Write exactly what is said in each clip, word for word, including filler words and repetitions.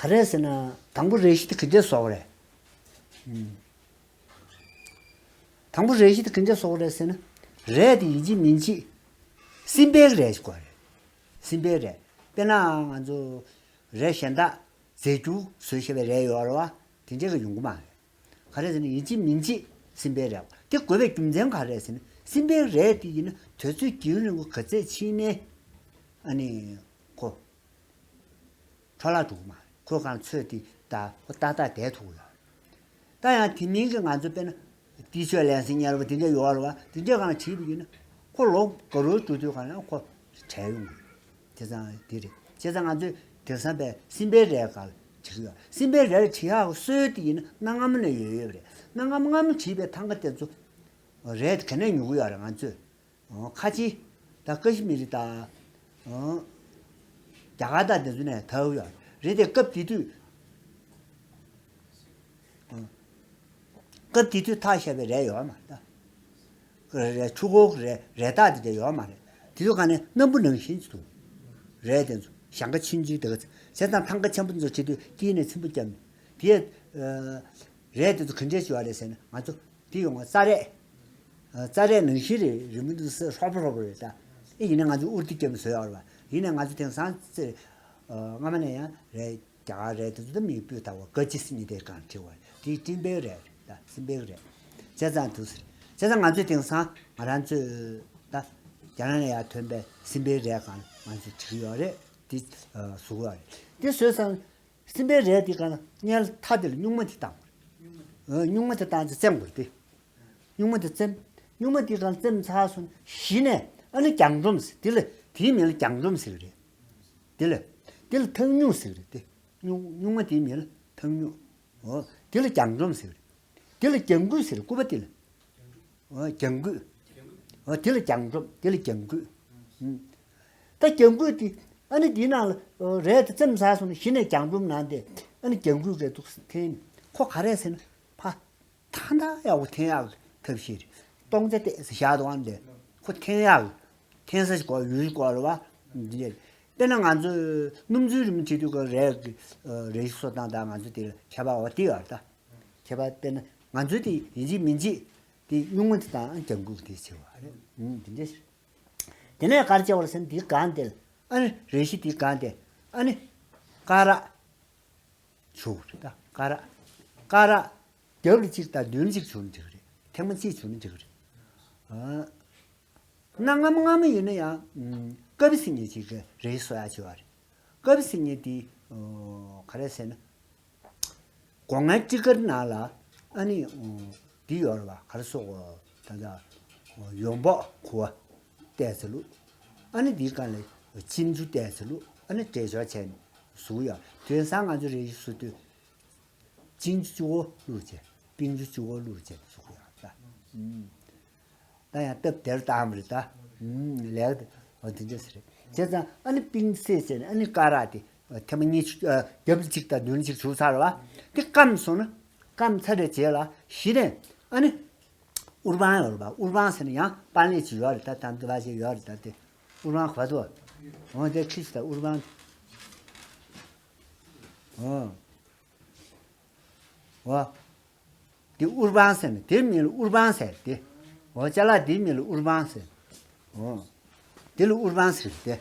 ག་རེ་ཟེར་ན། དང་པོ་རེ་ཞིག་དེ་ག་འདྲས་བཟོ་དགོས་རེད། ཨུམ། དང་པོ་རེ་ཞིག་དེ་ག་འདྲས་བཟོ་དགོས་རེད་ཟེར་ན། རེ་དེ་ཡིན་གཅིག་མིན་གཅིག་སིམ་པའི་རེ་ཞིག་དགོས་རེད། སིམ་པའི་རེ། དཔེར་ན་ང་ཚོ་རེ་གཞན་དག་རྫས་འགྱུར་བཟོས་བྱས་པའི་རེ་ཡོད་རེད་བ། དེ་འདྲས་ཀྱི་ཡོང་གི་མ་རེད། ག་རེ་ཟེར་ན་ཡིན་གཅིག་མིན་གཅིག་སིམ་པའི་རེ། དེ་དགོས་པའི་རྒྱུ་མཚན་ག་རེ་ཟེར་ན། སིམ་པའི་རེ་དེ་ཡིན་ན་དུས་ཚོད་རྒྱུན་རིང་པོ་ག་ཚད་ཕྱིན་ནའི་ཨ་ནི་ཁོ་འཕྲོ་བརླག་འགྲོ་གི་མ་རེད། ཁོ་གང་ཚོད་དེ་ད་ཁོ་ཏག་ཏག་བསྡད་ཐུབ་ཀྱི་ཡོད་རེད། ད་ཡང་དེ་མིན་གྱི་ང་ཚོ་དཔེར་ན་ཏི་ཤོ་ལན་སི་གཉེར་བ་དེ་འདྲ་ཡོད་རེད་བ། དེ་འདྲ་གང་བྲིས་པ་ཡིན་ན་ཁོ་ལོ་ག་རོ་འགྲོ་དུས་གང་ཡང་ཁོ་བྲལ་ཡོང་གི་རེད། བྱས་ཙང་དེ་རེད། བྱས་ཙང་ང་ཚོས་དེང་སང་པའི་སིམ་པའི་རེ་ག་ལ་བྲིས་ཡོད། སིམ་པའི་རེ་ལ་བྲིས་ཡག་གི་སྲོལ་དེ་ཡིན་ན་གནའ་སྔ་མོ་ནས་ཡོད་ཡོད་རེད། གནའ་སྔ་མོ་སྔ་མོ་བྲིས་པའི་ཐང་ག་དེ་ཚོ་རེད་ག་ནས་ཉོ་གི་ཡོད་རེད། ང་ཚོས་ཁ་ཆེ་ད་ཀ་ཤི་མི་རི་དང་རྒྱ་གར་དང་དེ་ཚོ་ནས་ཐར་ཡོད་རེད། དེ་སྐབས་དེ་དུས་སྐབས་དེ་དུས་ཐག་བཤད་པའི་རས་ཡོད་མ་རེད་ད། རས་ཆུ་ཁོལ་རས་རས་ཐག་དེ་འདྲ་ཡོད་མ་རེད། དེ་ཚོ་ག་ནས་སྣམ་བུ་ནང་བཞིན་ཅིག་འདུག་རས་དེ་ཚོ་ཞེང་ཁ་ཆུང་ཆུང་དེ་ག་ཚོ། བྱས་ཙང་ཐང་ག་ཆེན་པོ་ཚོ་བྲིས་དུས་དཀྱིལ་ནས་ཚིམ་པོ་བརྒྱབ་ནས་དེ་རས་དེ་ཚོ་ག་འདྲས་བྱས་པ་རེད་ཟེར་ན། ང་ཚོ་དེ་ཡོང་བ་རྩ་རས། རྩ་རས་ནང་བཞིན་རེད། རི་མོ་འདུག་སེ་ཧྲོབ་ཧྲོབ་རེད་ད། ཨེ་ཡིན་ན་ང་ཚོ་དབུར་ཏི་བརྒྱབ་ནས་བཟོས་ཡོད་རེད་བ། ཡིན་ནའི་ང་ཚོ་དེང་སང་ཚེ་སྔ་མ་ནས་ཡང་རས་རྒྱ་གར་རས་དེ་ཚོ་ད་མི་སྤུས་དག་པ་ག་ཅི་སི་ཉི་དེ་གང་བྲིས་པ་དེ་སྤྲིན་པའི་རས་རེད་ད། སིམ་པའི་རས། བྱས་ཙང་འདུག་སེ་རེད། བྱས་ཙང་ང་ཚོས་དེང་སང་ང་རང་ཚོས་ད་རྒྱ་ནག་ནས་ཡར་ཐོན་པའི་སིམ་པའི་རས་གང་ང་ཚོས་བྲིས་ཡོད་རེད། དེ་བཟོ་གི་ཡོད་རེད། དེ་བཟོས་ཙང་སིམ་པའི་རས་དེ་གང་སྔོན་ལ་མཐའ་དེ་ལ་སྨྱུག་མ་དེ་བཏང་དགོས་རེད། སྨྱུག་མ་དེ་བཏང་ཚེ་བཙེམ་དགོས་རེད་དེ། སྨྱུག་མ་དེ་བཙེམ། སྨྱུག་མ་དེ་གང་བཙེམ་ཚར་སོང་གཞི་ནས་ཨ་ནི་རྒྱང་སྒྲོམ་ཟེར། དེ་ལ་དེའི་མིང་ལ་རྒྱང་སྒྲོམ་ཟེར་གི་རེད། དེ་ལ་དེ་ལ་ཐང་སྨྱུག་ཟེར་གི་རེད་དེ། སྨྱུག་སྨྱུག་མ་དེའི་མིང་ལ་ཐང་སྨྱུག་འོ། དེ་ལ་རྒྱང་སྒྲོམ་ཟེར་གི་རེད། དེ་ལ་རྒྱང་སྐུད་ཟེར། སྐུད་པ་དེ་ལ། འོ་རྒྱང་སྐུད། འོ་དེ་ལ་རྒྱང་སྒྲོམ། དེ་ལ་རྒྱང་སྐུད། ད་རྒྱང་སྐུད་དེ་ཨ་ནི་དེའི་ནང་ལ་རས་དེ་བཙེམ་ཚར་སོང་ན་གཞི་ནས་རྒྱང་སྒྲོམ་ནང་དེ་ཨ་ནི་རྒྱང་སྐུད་གས་འདུག་སེ་འཐེན། ཁོ་ག་རེ་ཟེར་ན་ཕ། ཐང་ཐང་ཡག་པོ་འཐེན་ཡག་གི་ཐབས་ཤེས་རེད། སྟོང་ཆ་ཏོག་ཙམ་བཞག་འདུག་ཨ་ནི་དེ་ཁོ་འཐེན་ཡག་གི་འཐེན་ས་ཞིག་དགོས། ཡུལ་ཞིག་དགོས་རེད་བ། འདི་དཔེར་ན་ང་ཚོས་སྣུམ་འཛུལ་རི་མོ་བྲིས་དུས་ཀྱི་རས་ཀྱི་རས་གཞི་བཟོ་སྟངས་དང་ང་ཚོ་དེ་ལ་ཁྱད་པར་འོ་དེ་ཡོད་རེད་ད། ཁྱད་པར་དཔེར་ན་ང་ཚོའི་དེ་ཡིན་གཅིག་མིན་གཅིག་དེ་སྨྱུག་མ་དེ་དང་རྒྱང་སྐུད་དེ་བྱེད་པ་རེད། ཨུམ་དེ་འདྲ་ཞིག་དེ་ནས་ག་རེ་བྱེད་པ་རེད་ཟེར་ན། དེའི་སྒང་དེ་ལ་ཨ་ནི་རས་གཞི་དེའི་སྒང་དེ་ཨ་ནི་སྐ་རགས་བྱུག་རེད་ད། སྐ་རགས། སྐ་རགས་རྒྱབ་ལ་གཅིག་དང་མདུན་ལ་གཅིག་བྱུག་ན་འགྲིག་གི་རེད། ཐེངས་མ་གཅིག་བྱུག་ན་འགྲིག་གི་རེད། ཨ། གནའ་སྔ་མོ་སྔ་མོ་ཡིན་ན་ཡང་ཀ་པི་སི་ཉེ་ཅིག་གི་རས་གཞི་བཟོ་ཡག་བྱེད་པ་རེད། ཀ་པི་སི་ཉེ་དེ་ག་རེ་ཟེར་ན། སྒོ་ང་སྤྲི་དཀར་ནང་ལ་ཨ་ནི་འདི་ཡོད་རེད་བ། ག་རེ་ཟེར་དགོས། ད་ལྟ་ཡོམ་འབོག་ཁུ་བ་བལྟས་ཚེ་ལུ་ཨ་ནི་འདིའི་སྒང་ལ་ཅིན་ཅུ་བལྟས་ཚེ་ལུ་ཨ་ནི་འདྲེས་སྦྱོར་བྱས་ནས་བཟོ་གི་ཡོད། དེང་སང་ང་ཚོ་རས་གཞི་བཟོ་དུས་ཅིན་ཅུ་བཅུ་བོ་བླུགས་བྱས། པིང་ཅུ་བཅུ་བོ་བླུགས་བྱས་བཟོ་གི་ཡོད་ད། ད་ཡང་སྟབས་བདེ་རུ་བཏང་བ་རེད་ད། ལས་ཀ་དེ་འདྲ་ཟེར་རེད། བྱས་ཙང་ཨ་ནི་པིང་སེ་བྱས་ནས་ཨ་ནི་སྐ་རགས་དེ་ཐེངས་མ་གཉིས་རྒྱབ་ལ་གཅིག་དང་མདུན་ལ་གཅིག་བྱུག་ཚར་བ་དེ་སྐམ་སོང་ན། སྐམ་ཚར་བའི་རྗེས་ལ་གཞི་ནས་ཨ་ནི་དབུ་འཕང་ཡོད་རེད་པ། དབུ་འཕང་ཟེར་ན་ཡང་པང་ལེབ་ཅིག་ཡོད་རེད་ད། ད་འདི་བ་ཞིག་ཡོད་རེད་ད། དེ་དབུ་འཕང་ག་པར་འདུག་འོ་དེ་ཁྲིད་ད་དབུ་འཕང་། འོ། འོ། དེ་དབུ་འཕང་ཟེར་ནས། དེའི་མིང་ལ་དབུ་འཕང་ཟེར་ཏེ། འོ་ཅ་ལག་དེའི་མིང་ལ་དབུ་འཕང་ཟེར། འོ། དེ་ལ་དབུ་འཕང་ཟེར་ཏེ།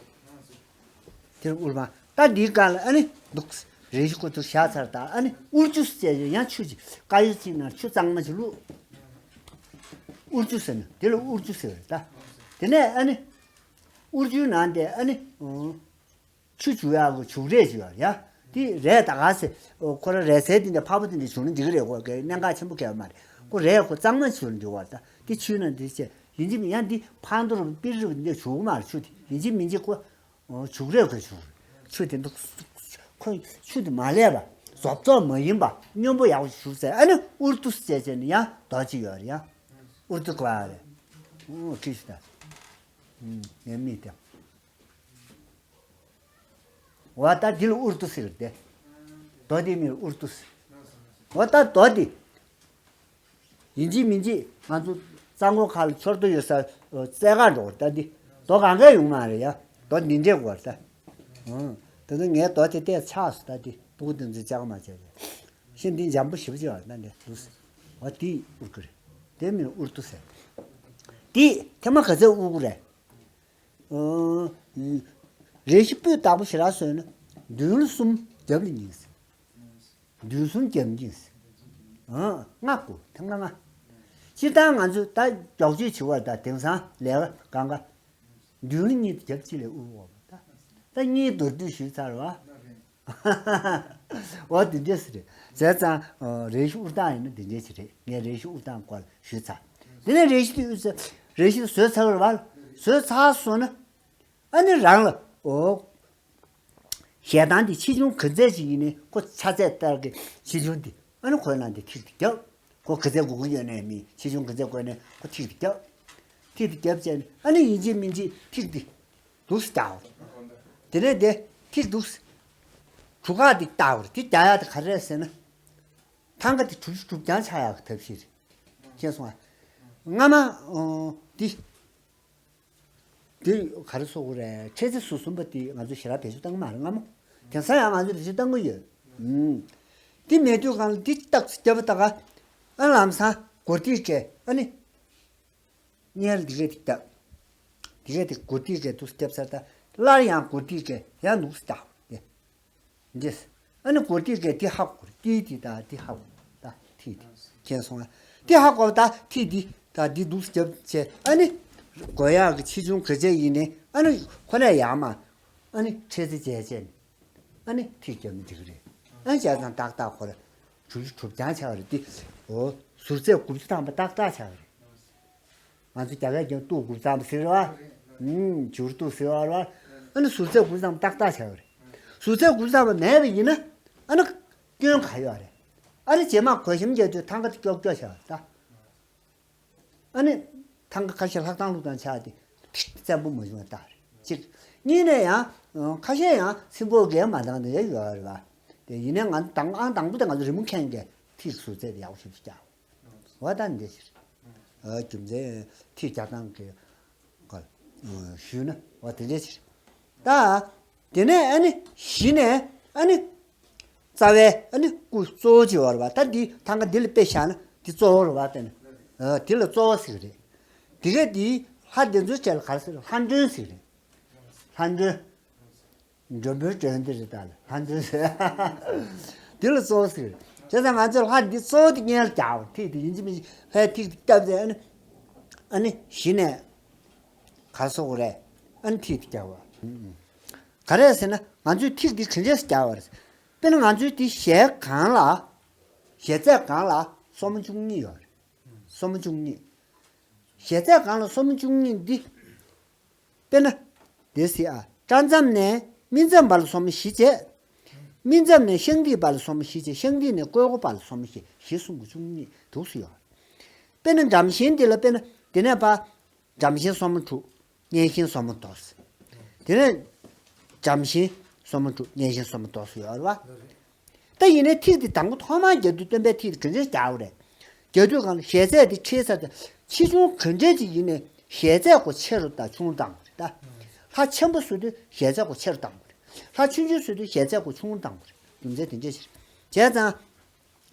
དེ་ལ་དབུ་འཕང་། ད་འདིའི་སྒང་ལ་ཨ་ནི་འདུག་རས་གཞི་ཁོ་ཚོ་བཞག་ཚར། ད་ཨ་ནི་དབུར་ཆུ་ཟེར་ཡང་ཆུ་ཅིག་དཀར་ཡོལ་ཅིག་ནང་ཆུ་གཙང་མ་ཅིག་བླུགས། དབུར་ཆུ་ཟེར་ནས་དེ་ལ་དབུར་ཆུ་ཟེར་བ་རེད་ད། དེ་ནས་ཨ་ནི་དབུར་ཆུའི་ནང་དེ་ཨ་ནི། ཆུ་བྱུག་ཡག་གི་བྱུག་རས་ཅིག་ཡོད་ཡ། དེ་རས་ད་ག་ཟེ། ཁོ་ར་རས་ཚལ་དེ་འདྲ་འཕགས་པོ་དེ་འདྲ་བྱུག་ན་འགྲིག་གི་རེད། ཁོ་གི་གནད་འགག་ཆེན་པོ་གལ་མ་རེད། ཁོ་རས་ཁོ་གཙང་མ་བྱུག་ན་འགྲིག་པ་རེད་ད། དེ་ཆུའི་ནང་དེ་ཅེ་ཡིན་གཅིག་མིན་གཅིག་ཡང་འདི་ཕང་དོར་པིར་རི་འདི་འདྲ་བྱུག་གི་མ་རེད། ཆུ་དེ་ཡིན་གཅིག་མིན་གཅིག་ཁོ་བྱུག་རས་ཁོ་བྱུག་རེད། ཆུ་དེ་འདུག་ཁོ་ཆུ་དེ་མ་ལས་པ་རྫོབ་རྫོབ་མ་ཡིན་པ་སྙོམས་པོ་ཡག་པོ་བྱུག་ཚེ་ཨ་ནི་ཨུར་ཏུ་ཟེར་བྱས་ནས་ཡང་རྡོ་གཅིག་ཡོད་རེད་ཡ། ཨུར་ཏུ་ཀ་རེད། ཨོ་ཁྲིད་ཤི་ད། ངའི་མིག་དེ། འོ་ད་འདི་ལ་ཨུར་ཏུ་ཟེར་ཏེ། རྡོ་འདིའི་མིང་ལ་ཨུར་ཏུ་ཟེར། འོ་ད་རྡོ་འདི། ཡིན་གཅིག་མིན་གཅིག་ང་ཚོ་གཙང་པོ་ཁ་ལ་ཆོར་རྡོ་ཡོད་ས་རྩེ་ཁ་འགྲོ་ད་འདི། རྡོ་གང་ག་ཡོང་མ་རེད་ཡ། རྡོ་འདི་འདྲས་དགོས་ད། ཨང་། ད་ལྟ་ངའི་རྡོ་དེ་བལྟས་ཆགས་སོང་ད་འདི། སྤུ་གུ་དེ་ཚོས་ལྕགས་མ་བྱས་པས། ཤིང་འདི་འཇམ་པོ་ཞེ་པོ་ཅིག་ཡོད་ན་འདི་འདུག་ཟེར། འོ་དེ་དབུར་གི་རེད། དེ་མིན་དབུར་དུ་ཟེར། དེ་ཐེངས་མ་ག་ཚོད་དབུར་གི་རེད། ཨོ། རེ་ཞིག་སྤུས་དག་པོ་ཞེ་དྲག་བཟོས་ན་བདུན་ལ་གསུམ་རྒྱབ་ལ་གཉིས་ཟེར། བདུན་གསུམ་རྒྱབ་གཉིས་ཟེར། ཨང་། ལྔ་དགོས། ཐེངས་མ་ལྔ། སྤྱིར་བཏང་ང་ཚོས་ད་མགྱོགས་བྱེད་བྱེད་པ་དང་དེང་སང་ལས་ཀ་གང་ག་བདུན་ལ་གཉིས་རྒྱབ་གཅིག་ལ་དབུར་བ་ད། ད་གཉིས་མདོར་བསྡུས་ཞུས་ཚར་བ། འོ་དེ་འདྲས་རེད། བྱས་ཙང་རེ་ཞིག་དབུར་སྟངས་ཡིན་ན་དེ་འདྲས་ཅིག་རེད། ངས་རེ་ཞིག་དབུར་སྟངས་སྐོར་ཞུས་ཚར། དེ་ནས་རེ་ཞིག་དབུར་ཚར། རེ་ཞིག་བཟོས་ཚར་བ་རེད་བ། བཟོས་ཚར་སོང་ན། ཨ་ནི་རང་ལ་འོ། ཞལ་ཐང་འདི་ཆེ་ཆུང་ག་ཚད་ཅིག་ཡིན་ནའི་ཁོ་ཆ་ཚད་ལྟར་གྱི་ཆེ་ཆུང་འདི་ཨ་ནི་ཁོའི་ནང་དེ་ཐིག་འདི་རྒྱབ། ཁོ་ག་ཚད་དགོས་ཀྱི་ཡོད་ནའི་མི་ཆེ་ཆུང་ག་ཚད་དགོས་ནའི་ཁོ་ཐིག་འདི་རྒྱབ། ཐིག་འདི་རྒྱབ་བྱས་ནས་ཨ་ནི་ཡིན་གཅིག་མིན་གཅིག་ཐིག་འདི་འདུག་སེ་རྒྱག་དེ་ནས་དེ་ཐིག་འདུག་སེ། གྲུ་ཁ་འདི་བཏགས་པ་རེད། དེ་རྒྱག་ཡག་དེ་ག་རེ་རེད་ཟེར་ན། ཐང་ག་དེ་གྲུ་བཞི་གྲུ་རྐྱང་ཆགས་ཡག་གི་ཐབས་ཤེས་རེད། མཁྱེན་སོང་ཨ། སྔ་མ་འོ་འདི། འདི་ག་རེ་ཟེར་དགོས་རེད། འཕྲེད་རྩེ་ཟུར་གསུམ་པ་འདི་ང་ཚོས་ཞེ་དྲག་བེད་སྤྱོད་བཏང་གི་མ་རེད་སྔ་མོ། དེང་སང་ཡང་ང་ཚོས་བེད་སྤྱོད་བཏང་གི་ཡོད། ཨུམ། འདི་མེད་དུས་སྒང་ལ་འདི་རྟགས་སུ་བརྒྱབ་པ་ད་ག་ཨ་ལམ་སང་སྒོར་ཐིག་གེ་ཨ་ནི། སྔོན་ལ་འདི་གས་འདི་བརྒྱབ། འདི་གས་འདི་སྒོར་ཐིག་གེ་འདུག་སེ་བརྒྱབ་ཚར། ད་སླར་ཡང་སྒོར་ཐིག་གེ་ཡང་འདུག་སེ་བརྒྱབ། འདི། འདི། ཨ་ནི་སྒོར་ཐིག་གེ་འདི་ཧ་གོ་རེད། ཐིག་འདི་དང་འདི་ཧ་གོ། ད་ཐིག་འདི། མཁྱེན་སོང་ཨ། འདི་ཧ་གོ་ད་ཐིག་འདི་ད་འདི་འདུག་སེ་བརྒྱབ་བྱས་ཨ་ནི། དགོས་ཡག་གི་ཆེ་ཆུང་ག་ཚད་ཡིན་ནའི་ཨ་ནི་ཁོ་ནས་ཡར་མར་ཨ་ནི་འཕྲེད་རྩེ་བྱས་བྱས་ནས་ཨ་ནི་ཐིག་བརྒྱབ་ན་འགྲིག་གི་རེད། ཨ་ནི་བྱས་ཙང་ཏག་ཏག་ཁོ་ར་གྲུ་བཞི་གྲུ་རྐྱང་ཆགས་པ་རེད། འདི་འོ་ཟུར་ཚད་དགུ་བཅུ་ཐམ་པ་ཏག་ཏག་ཆགས་པ་རེད། ང་ཚོ་རྒྱ་སྐད་ཀྱང་ཏོག་དགུ་ཙམ་ཟེར་བ། ཨུམ། བྱུར་ཏོག་ཟེར་བ་ར། ཨ་ནི་ཟུར་ཚད་དགུ་ཙམ་ཏག་ཏག་བྱ་བ་རེད། ཟུར་ཚད་དགུ་ཙམ་མེད་པ་ཡིན་ན། ཨ་ནི་སྐྱོན་ག་ཡོད་རེད། ཨ་ནི་རྗེས་མ་གོ་ཞིམ་རྒྱག་དུས་ཐང་ག་དེ་ཀྱོག་ཀྱོག་བྱ་བ་ད། ཨ་ནི་ཐང་ག་ཁ་ཤས་ལྷག་ཐང་ལྷུག་ཐང་ཆགས་ཏེ། ཐིག་བཙན་པོ་མ་བྱུང་བ་ད་རེད་གཅིག་གཉིས་ནས་ཡང་ཁ་ཤས་ཡང་སྲིན་པོ་གས་མ་འདང་ནས་ཡོད་རེད་བ། དེ་ཡིན་ནའི་ང་ཚོ་དང་ཨང་དང་པོ་དེ་ང་ཚོ་རི་མོ་མཁན་གྱིས་ཐིག་ཟུར་ཚད་དེ་ཡག་པོ་ཞིག་ཏུ་བརྒྱབ། འོ་ད་འདི་ཕྱིར། ཨ་རྒྱུ་མཚན་ཐིག་རྒྱག་སྟངས་ཀྱི་སྐོར་ཞུས་ན་འོ་དེ་འདྲ་ཕྱིར། ད་དེ་ནས་ཨ་ནི་གཞི་ནས་ཨ་ནི་རྩ་བའི་ཨ་ནི་སྐུ་གཙོ་བོ་ཅིག་ཡོད་རེད་བ། ད་འདི་ཐང་ག་འདི་ལ་དཔེ་བཞག་ན་འདི་གཙོ་བོ་རེད་བ། དེ་ནི་ཨ་འདི་ལ་གཙོ་བོ་ཟེར་གི་རེད། དེ་གས་འདི་ལྷ་འདི་ཚོའི་གྲས་ལ་ག་རེ་ཟེར། ལྷ་མགྲོན་ཟེར་གི་རེད། ལྷ་མགྲོན། མགྲོན་པོའི་མགྲོན་འདི་རེད་ད། ལྷ་མགྲོན་ཟེར། འདི་ལ་གཙོ་བོ་ཟེར། བྱས་ཙང་ང་ཚོས་ལྷ་འདི་གཙོ་བོ་དེ་སྔོན་ལ་རྒྱག་པ་ཐིག་དེ་ཡིན་གཅིག་མིན་གཅིག་ལྷའི་ཐིག་དེ་བརྒྱབ་ཚེ་ཨ་ནི། ཨ་ནི་གཞི་ནས་ག་རེ་ཟེར་དགོས་རེད། ཨ་ནི་ཐིག་དེ་རྒྱག་པ། ག་རེ་ཟེར་ན་ང་ཚོས་ཐིག་འདི་ག་འདྲས་རྒྱག་པ་རེད། དཔེར་ན་ང་ཚོའི་འདི་ཞལ་སྒང་ལ། ཞལ་ཚད་སྒང་ལ་སོར་མོ་བཅུ་གཉིས་ཡོད་རེད། སོར་མོ་བཅུ་གཉིས། ཞལ་ཚད་སྒང་ལ་སོར་མོ་བཅུ་གཉིས་འདི། དཔེར་ན། དེ་སྲིད་ཨ། སྐྲ་མཚམས་ནས་སྨིན་མཚམས་བར་ལ་སོར་མོ་བཞི་བྱས། སྨིན་མཚམས་ནས་ཤངས་ཐིག་བར་ལ་སོར་མོ་བཞི་བྱས། ཤངས་ཐིག་ནས་ཀོས་གོ་བར་ལ་སོར་མོ་བཞི། བཞི་གསུམ་དགུ་བཅུ་གཉིས་འདུག་སེ་ཡོད། དཔེར་ན་འགྲམ་ཤིང་འདི་ལ་དཔེར་ན་འདི་ནས་ཕར། འགྲམ་ཤིང་སོར་མོ་དྲུག། སྙན་ཤིང་སོར་མོ་དོ། དེ་ནས་འགྲམ་ཤིང་སོར་མོ་དྲུག། སྙན་ཤིང་སོར་མོ་དོ་ཡོད་རེད་བ། ད་ཡིན་ནའི་ཐིག་དེ་དང་པོ་ཐོག་མར་རྒྱག་དུས་སྟོན་པའི་ཐིག་དེ་ག་འདྲས་རྒྱག་དགོས་རེད། རྒྱག་དུས་སྒང་ལ་ཞལ་ཚད་དེ་ཕྱེ་ཚར་ཏེ་ཆེ་ཆུང་ག་འདྲས་ཅིག་ཡིན་ནའི་ཞལ་ཚད་ཁོ་ཆེ་རུ་དང་ཆུང་རུ་བཏང་དགོས་རེད་ད། ལྷ་ཆེན་པོ་བཟོ་དུས་ཞལ་ཚད་ཁོ་ཆེ་རུ་བཏང་དགོས་རེད། ལྷ་ཆུང་ཆུང་བཟོ་དུས་ཞལ་ཚད་ཁོ་ཆུང་རུ་བཏང་དགོས་རེད། རྒྱུ་མཚན་དེ་འདྲས་ཞིག་རེད། བྱས་ཙང་།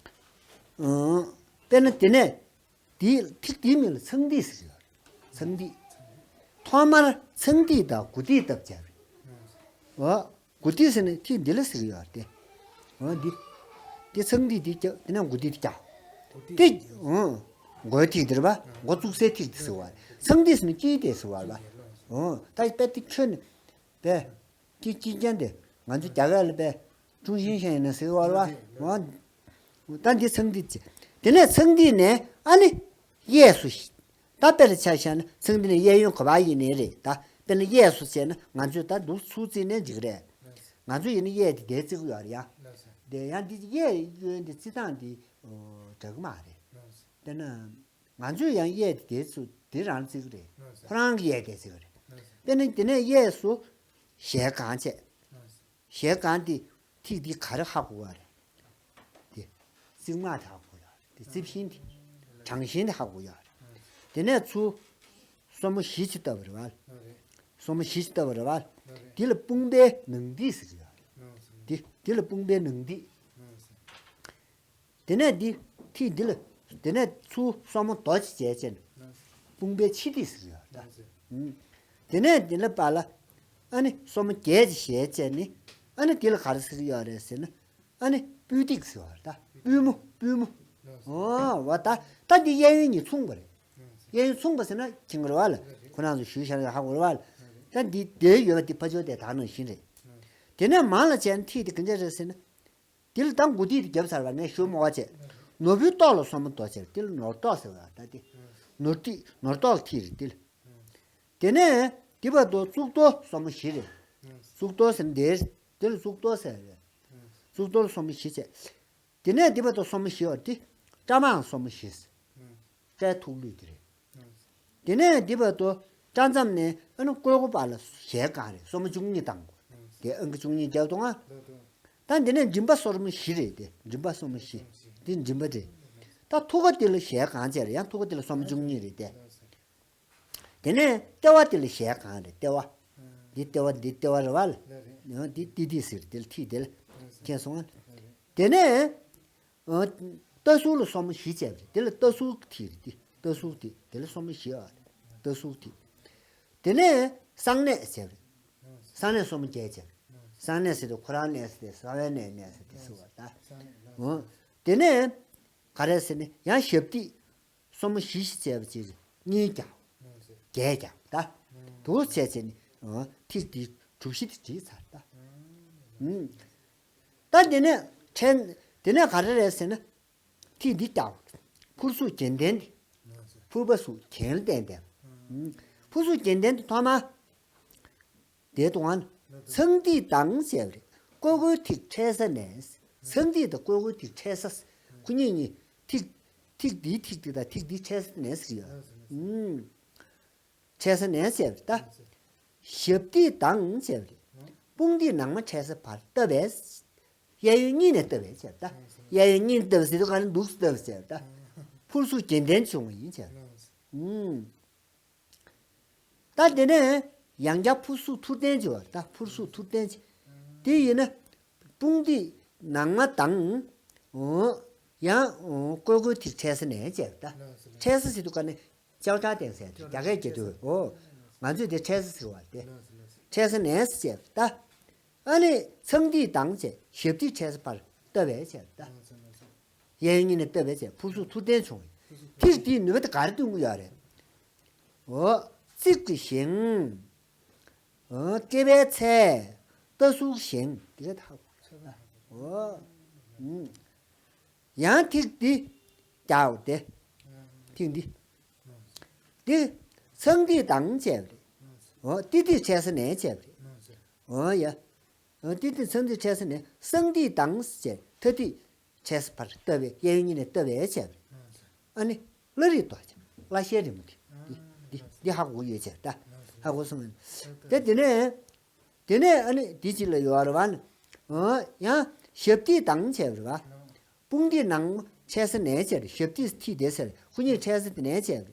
ཨང་། དཔེར་ན་དེ་ནས། དེའི་ཐིག་དེའི་མིང་ལ་ཚངས་ཐིག་ཟེར་གྱི་ཡོད་རེད། ཚངས་ཐིག་ཐོག་མར་ཚངས་ཐིག་དང་དགུ་ཐིག་བཏབ་བྱས་རེད། འོ། དགུ་ཐིག་ཟེར་ནས་ཐིག་འདི་ལ་ཟེར་གྱི་ཡོད་རེད་དེ། འོ་འདི། འདི་ཚངས་ཐིག་འདི་རྒྱག་དེ་ནས་དགུ་ཐིག་འདི་རྒྱག་དེ། འོ། མགོའི་ཐིག་འདི་རེད་པ། མགོ་བཙུགས་སའི་ཐིག་འདི་ཟེར་བ་རེད། ཚངས་ཐིག་ཟེར་ན་དཀྱིལ་དེ་ཟེར་བ་རེད་པ། འོ། ད་དཔེ་དེ་ཁྱོན་ནས་དཔེ། དཀྱིལ་དཀྱིལ་ཅན་དེ་ང་ཚོ་རྒྱ་སྐད་ལ་དཔེ་ཀྲུང་ཤིན་ཤན་ཡིན་ན་ཟེར་བ་རེད་པ། འོ། ད་འདི་ཚངས་ཐིག་ཅེས། དེ་ནས་ཚངས་ཐིག་ནས་ཨ་ནི་གཡས་སུ། ད་དཔེར་ཆ་བཞག་ན་ཚངས་ཐིག་ནས་གཡས་གཡོན་ག་པར་ཡིན་ནའི་རེད་ད། དཔེར་ན་གཡས་སུ་བྱས་ན་ང་ཚོས་ད་འདུག་ཚུར་བརྩིས་ནས་འགྲིག་གི་རེད། ང་ཚོ་ཡིན་ན་གཡས་དེ་དེར་བརྩི་གི་ཡོད་རེད་ཡ། དེ་ཡང་འདི་གཡས་གཡོན་དེ་བརྩི་སྟངས་དེ་འདྲ་གི་མ་རེད། དཔེར་ན། ང་ཚོས་ཡང་གཡས་དེ་དེ་ཚོ་དེ་རང་བརྩི་གི་རེད། ལགས་སོ། ཁོ་རང་གི་གཡས་དེ་བརྩི་གི་རེད། ལགས་སོ། དཔེར་ན་དེ་ནས་གཡས་སུ་ཞལ་གང་བྱས། ལགས་སོ། ཞལ་གང་དེ་ཐིག་འདི་ག་རེ་ཧ་གོ་བ་རེད། དེ་རྩིབ་མ་དེ་ཧ་གོ་ཡ་རེད། དེ་རྩིབ་ཤིང་དེ། དྲང་ཤིང་དེ་ཧ་གོ་ཡ་རེད། དེ་ནས་ཚུར་སོར་མོ་བཞི་ཅིག་བཏབ་པ་རེད་བ། ལགས་རེད། སོར་མོ་བཞི་ཅིག་བཏབ་པ་རེད་བ། ལགས་རེད། དེ་ལ་དཔུང་པའི་ནང་ཐིག་ཟེར་གི་ཡ་རེད། ལགས་སོ། འདི་འདི་ལ་དཔུང་པའི་ནང་ཐིག་དེ་ནས་འདི་ཐིག་འདི་ལ། དེ་ནས་ཚུར་སོར་མོ་རྡོ་གཅིག་བྱས་བྱས་ནས་དཔུང་པའི་ཕྱི་ཐིག་ཟེར་ཡོད་ད། ཨུམ། དེ་ནས་འདི་ལ་པ་ལ། ཨ་ནི་སོར་མོ་བརྒྱད་ཅིག་བྱས་བྱས་ནས། ཨ་ནི་འདི་ལ་ག་རེ་ཟེར་གྱི་ཡོད་རེད་ཟེར་ན། ཨ་ནི་སྤུས་ཐིག་ཟེར་བ་ད། པུས་མོ་པུས་མོ། ཨོ་བ་ད། ད་འདི་གཡས་གཡོན་གཉིས་མཚུངས་པ་རེད། གཡས་གཡོན་མཚུངས་པ་ཟེར་ན་མཁྱེན་གྱི་རེད་བ་ལ། ཁོ་རང་ཚོ་ཞུས་བཞག་ཡོད་ཧ་གོ་རེད་བ་ལ། ད་འདི་དེ་ཡོད་པ་འདི་ཕར་ཕྱོགས་དེ་ད་ནང་བཞིན་རེད། དེ་ནས་མར་ལ་བྱས་ན་ཐིག་དེ་ག་འདྲ་རེད་ཟེར་ན། དེ་ལ་ད་མགོ་ཐིག་དེ་བརྒྱབ་ཚར་བ་ངས་ཞུ་མ་བ་བྱས། ནོར་བུའི་ཏོག་ལ་སོར་མོ་རྡོ་བྱས། དེ་ལ་ནོར་ཏོག་ཟེར་བ་ད་དེ། ནོར་ཐིག་ནོར་ཏོག་ལ་ཐིག་རེད་དེ་ལ། དེ་ནས་དེ་བར་དུ་གཙུག་ཏོར་སོར་མོ་བཞི་རེད། གཙུག་ཏོར་ཟེར་ན་དེ་རེད། དེ་ལ་གཙུག་ཏོར་ཟེར་རེད། གཙུག་ཏོར་སོར་མོ་བཞི་བྱས། དེ་ནས་དེ་བར་དུ་སོར་མོ་བཞི་བ་དེ། སྐྲ་མང་སོར་མོ་བཞི། སྐྲའི་ཐུག་ལུས་དེ་རེད། དེ་ནས་འདི་བར་དུ་སྐྲ་མཚམས་ནས་ཨ་ནི་ཀོས་གོ་བར་ལ་ཞལ་གང་རེད། སོར་མོ་བཅུ་གཉིས་བཏང་དགོས། དེ་ཨང་ཀི་བཅུ་གཉིས་རྒྱབ་འདུག་ཨ། ད་འདི་ནས་མགྲིན་པ་སོར་མོ་བཞི་རེད་དེ། མགྲིན་པ་སོར་མོ་བཞི། འདི་མགྲིན་པ་རེད། ད་ཐུགས་ཀ་འདི་ལ་ཞལ་གང་བྱས་རེད། ཡང་ཐུགས་ཀ་འདི་ལ་སོར་མོ་བཅུ་གཉིས་རེད་དེ། དེ་ནས་ལྟེ་བ་འདི་ལ་ཞལ་གང་རེད། ལྟེ་བ། འདི་ལྟེ་བ་འདི་ལྟེ་བ་རེད་བ་ལ། འདི་ཏི་ཏི་ཟེར་འདི་ལ་ཐིག་འདི་ལ། མཁྱེན་སོང་ཨ། དེ་ནས། ཨ། རྟ་ཟུར་ལ་སོར་མོ་བཞི་བྱས་པ་རེད། དེ་ལ་རྟ་ཟུར་ཐིག་རེད་དེ། རྟ་ཟུར་ཐིག་དེ་ལ་སོར་མོ་བཞི་ཨ་རེད། རྟ་ཟུར་ཐིག་དེ་ནས་གསང་གནས་བྱས་པ་རེད། གསང་གནས་སོར་མོ་བརྒྱད་བྱས་པ་རེད། གསང་གནས་ཟེར་དུས་ཁོ་རང་གནས་ཟེར་ཏེ་གསང་བའི་གནས་གནས་ཟེར་ཏེ་ཟེར་བ་ད། འོ། དེ་ནས་ག་རེ་ཟེར་ནས་ཡང་ཞབས་ཐིག་སོར་མོ་བཞི་བཞི་བྱས་པ་ཅིག་གཉིས་བརྒྱབ། བརྒྱད་བརྒྱབ་ད། དུ་བྱས་བྱས་ནས་འོ་ཐིག་འདི་གྲུ་བཞི་དེ་བྲིས་ཚར་ད། ད་དེ་ནས་ཕྲན། དེ་ནས་ག་རེ་རེད་ཟེར་ན། ཐིག་འདི་བརྒྱབ། ཕུར་གཟུགས་རྒྱན་ལྡན་འདི། ཕུར་པ་གཟུགས་རྒྱན་ལྡན་འདི། ཕུར་གཟུགས་རྒྱན་ལྡན་འདི་ཐོག་མ། དེའི་དུས་ཨ། ཚངས་ཐིག་དང་བཅས་པ་རེད། ཀོས་གོའི་ཐིག་འཕྲད་ས་ནས། ཚངས་ཐིག་དང་ཀོས་གོའི་ཐིག་འཕྲད་ས། ཁོ་གཉིས་གཉིས་ཐིག་ཐིག་འདིའི་ཐིག་འདི་དང་ཐིག་འདི་འཕྲད་ས་ནས་ཟེར་གྱི་ཡོད། འཕྲད་ས་ནས་བྱས་པ་རེད་ད། ཞབས་ཐིག་དང་བཅས་པ་རེད། དཔུང་ཐིག་ནང་མ་འཕྲད་ས་བར་བཏབ་པས། གཡས་གཡོན་གཉིས་ནས་བཏབ་པས་བྱས་པ་ད། གཡས་གཡོན་གཉིས་ནས་བཏབ་ཟེར་དུས་ག་ནས་འདུག་སེ་བཏབ་བྱས་པ་ད། ཕུར་གཟུགས་རྒྱན་ལྡན་བྱུང་བ་ཡིན་བྱས་པ། ད་དེ་ནས་ཡང་བསྐྱར་ཕུར་གཟུགས་ཐུར་ལྡན་བྱས་པ་ད། ཕུར་གཟུགས་ཐུར་ལྡན་བྱས། དེ་ཡིན་ན། དཔུང་ཐིག་ནང་མ་དང་། འོ། ཡང་འོ་ཀོས་གོའི་ཐིག་འཕྲད་ས་ནས་བྱས་པ་ད། འཕྲད་ས་ཟེར་དུས་ག་ནས་ཅའོ་ཅའོ་ཏེན་ཟེར་དུས་རྒྱ་སྐད་སྐད་དུ་འོ། ང་ཚོས་དེ་འཕྲད་ས་ཟེར་བ་དེ། འཕྲད་ས་ནས་བྱས་པ་ད། ཨ་ནི་ཚངས་ཐིག་དང་བཅས་ཞབས་ཐིག་འཕྲད་ས་བར་བཏབ་པས་བྱས་པ་ད། གཡས་གཡོན་གཉིས་ནས་བཏབ་པས་བྱས་ཕུར་གཟུགས་ཐུར་ལྡན་བྱུང་བས། ཐིག་འདིས་ནུས་པ་དེ་ག་རེ་སྟོན་གྱི་ཡོད་རེད། འོ། རྩིབས་ཀྱི་ཞེང་། འོ། སྐེད་པའི་ཚད། རྟ་ཟུར་ཞེང་། དེ་ག་ད། འོ། ཡང་ཐིག་འདི་བརྒྱབ་སྟེ། ཐིག་འདི། འདི་ཚངས་ཐིག་དང་བཅས་པ་རེད། འོ། ཏི་ཏི་འཕྲད་ས་ནས་བྱས་པ་རེད། འོ་ཡ། འོ་ཏི་ཏི་ཚངས་ཐིག་འཕྲད་ས་ནས་གསང་ཐིག་དང་བཅས་ཐ་ཐིག་འཕྲད་ས་བར་བཏབ་པས་གཡས་གཡོན་གཉིས་ནས་བཏབ་པས་བྱས་པ་རེད། ཨ་ནི་བླ་རིགས་རྡོ་རྗེ་བླ་ཤའི་རི་མོ་འདི་འདི་འདི་ཧ་གོ་ཡོད་ཅེས་ད་ཧ་གོ་སོང་། དེ་དེ་ནས་དེ་ནས་ཨ་ནི་འདི་གཅིག་ལ་ཡོད་རེད་བ་ནི། འོ་ཡང་ཞབས་ཐིག་དང་བཅས་པ་རེད་བ། དཔུང་ཐིག་ནང་མ་འཕྲད་ས་ནས་བྱས་རེད། ཞབས་ཐིག་ཐིག་དེ་ཟེར་ཁོ་གཉིས་འཕྲད་ས་དེ་ནས་བྱས་རེད།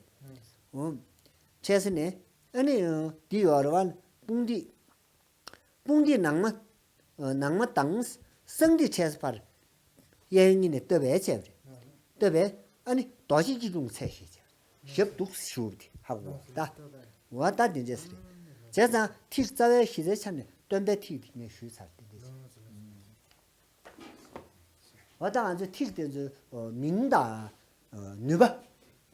འོ། འཕྲད་ས་ནས་ཨ་ནི་འདི་ཡོད་རེད་བ་ནི་དཔུང་ཐིག་དཔུང་འདི་ནང་མ། ནང་མ་དང་གསང་འདི་འཕྲད་ས་བར། གཡས་གཡོན་གཉིས་ནས་བཏབ་པས་བྱས་པ་རེད། བཏབ་པས་ཨ་ནི་རྡོ་རྗེ་སྐྱིལ་ཀྲུང་ཚད་ཞེས་བྱ། ཞབས་འདུག་སེ་བཞུགས་པ་དེ་ཧ་གོ་ད། འོ་ད་དེ་འདྲས་རེད། བྱས་ཙང་ཐིག་རྩ་བའི་གཞི་རྩའི་ཆ་ནས་སྟོན་པའི་ཐིག་དེ་ངས་ཞུས་ཚར་དེ་འདྲས། འོ་ད་ང་ཚོའི་ཐིག་དེ་ཚོའི་མིང་དང་། ནུས་པ།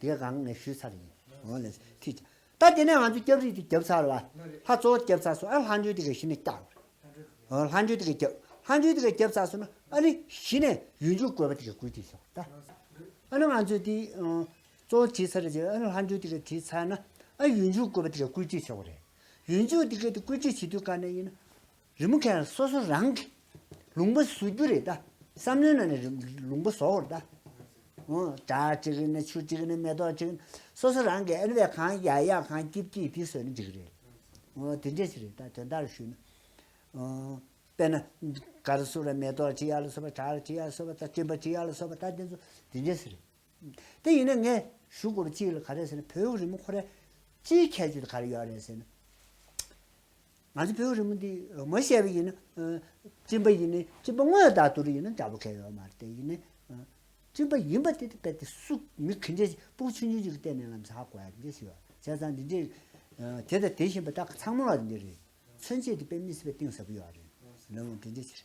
དེ་གང་ངས་ཞུས་ཚར་ཡིན། འོ་ལས་ཐིག་ད་དེ་ནས་ང་ཚོས་སྐྱབས་རིགས་དེ་བརྒྱབ་ཚར་བ། ལྷ་གཙོ་བོ་བརྒྱབ་ཚར་སོང་། ཨ་ལྷ་མཆོད་དེ་ག་གཞི་ནས་བརྒྱབ། ལྷ་མཆོད་དེ་ག་བརྒྱབ། ལྷ་མཆོད་དེ་ག་བརྒྱབ་ཚར་སོང་ན་ཨ་ནི་གཞི་ནས་ཡུལ་འཇུག་དགོས་པ་དེ་ག་བསྐུལ་དེ་སོང་ད། ཨ་ནི་ང་ཚོས་དེ་གཙོ་བོ་བྲིས་ཚར་རྗེས་ཨ་ནི་ལྷ་མཆོད་དེ་ག་བྲིས་ཚར་ན་ཨ་ཡུལ་འཇུག་དགོས་པ་དེ་ག་བསྐུལ་ཅིག་ཆོག་རེད། ཡུལ་འཇུག་དེ་ག་དེ་བསྐུལ་ཅིག་བྱེད་དུས་ག་ནས་ཡིན་ན། རི་མོ་མཁན་སོ་སོ་རང་གི་ལུང་པ་བཟོ་རྒྱུ་རེད་ད། བསམ་བློའི་ནང་ནས་རི་ལུང་པ་བཟོ་བར་ད། འོ་བྲག་ཅིག་ཡིན་ན་ཆུ་ཅིག་ཡིན་ན་མེ་ཏོག་ཅིག་ཡིན་ན་སོ་སོ་རང་གི་ཨ་ནི་བས་གང་ཡག་ཡག་གང་སྐྱིད་སྐྱིད་དེ་བཟོས་ན་འགྲིག་གི་རེད། འོ་དེ་འདྲས་ཞིག་རེད་ད་དོན་དག་ཞུས་ན། འོ་དཔེར་ན་ག་རེ་སུ་ལ་མེ་ཏོག་ཅིག་ཡག་ལ་སོ་པ་བྲག་ཅིག་ཡག་ལ་སོ་པ་ད་སྤྲིན་པ་ཅིག་ཡག་ལ་སོ་པ་ད་དེ་ཚོ་དེ་འདྲས་ཞིག་རེད། དེ་ཡིན་ན་ངས་ཞུ་དགོས་པ་གཅིག་ལ་ག་རེ་ཟེར་ན་བོད་ཀྱི་རི་མོ་ཁོ་རའི་སྤྱིའི་ཁྱད་ཆོས་དེ་ག་རེ་ཡོད་རེད་ཟེར་ན། ང་ཚོ་བོད་རིགས་མི་འདི་མ་བཤད་པ་ཡིན་ན། སྤྲིན་པ་ཡིན་ནི་སྤྲིན་པ་དངོས་དང་དུ་རུ་ཡིན་ན་འདྲ་པོ་གལ་ཡོད་མ་རེད་དེ། ཡིན་ནི་སྤྲིན་པ་ཡིན་པ་དེ་དེ་རྦད་དེ་སུ་མི་ག་འདྲ་ཞིག་སྤུ་གུ་ཆུང་ཆུང་ཞིག་གི་ལྟས་ནས་ལམ་སང་ཧ་གོ་ཡ་འདི་འདྲ་ཞིག་ཡོད། བྱས་ཙང་འདི་འདྲའི་དེ་དང་དེ་བཞིན་པ་ད་ཚང་མ་ལ་འདི་འདྲ་རེད། མཚོན་བྱེད་དེ་དཔེ་མི་སྲིད་པའི་གཏིང་ཟབ་པོ་ཡོད་རེད། ལམ་འདི་འདྲ་ཞིག་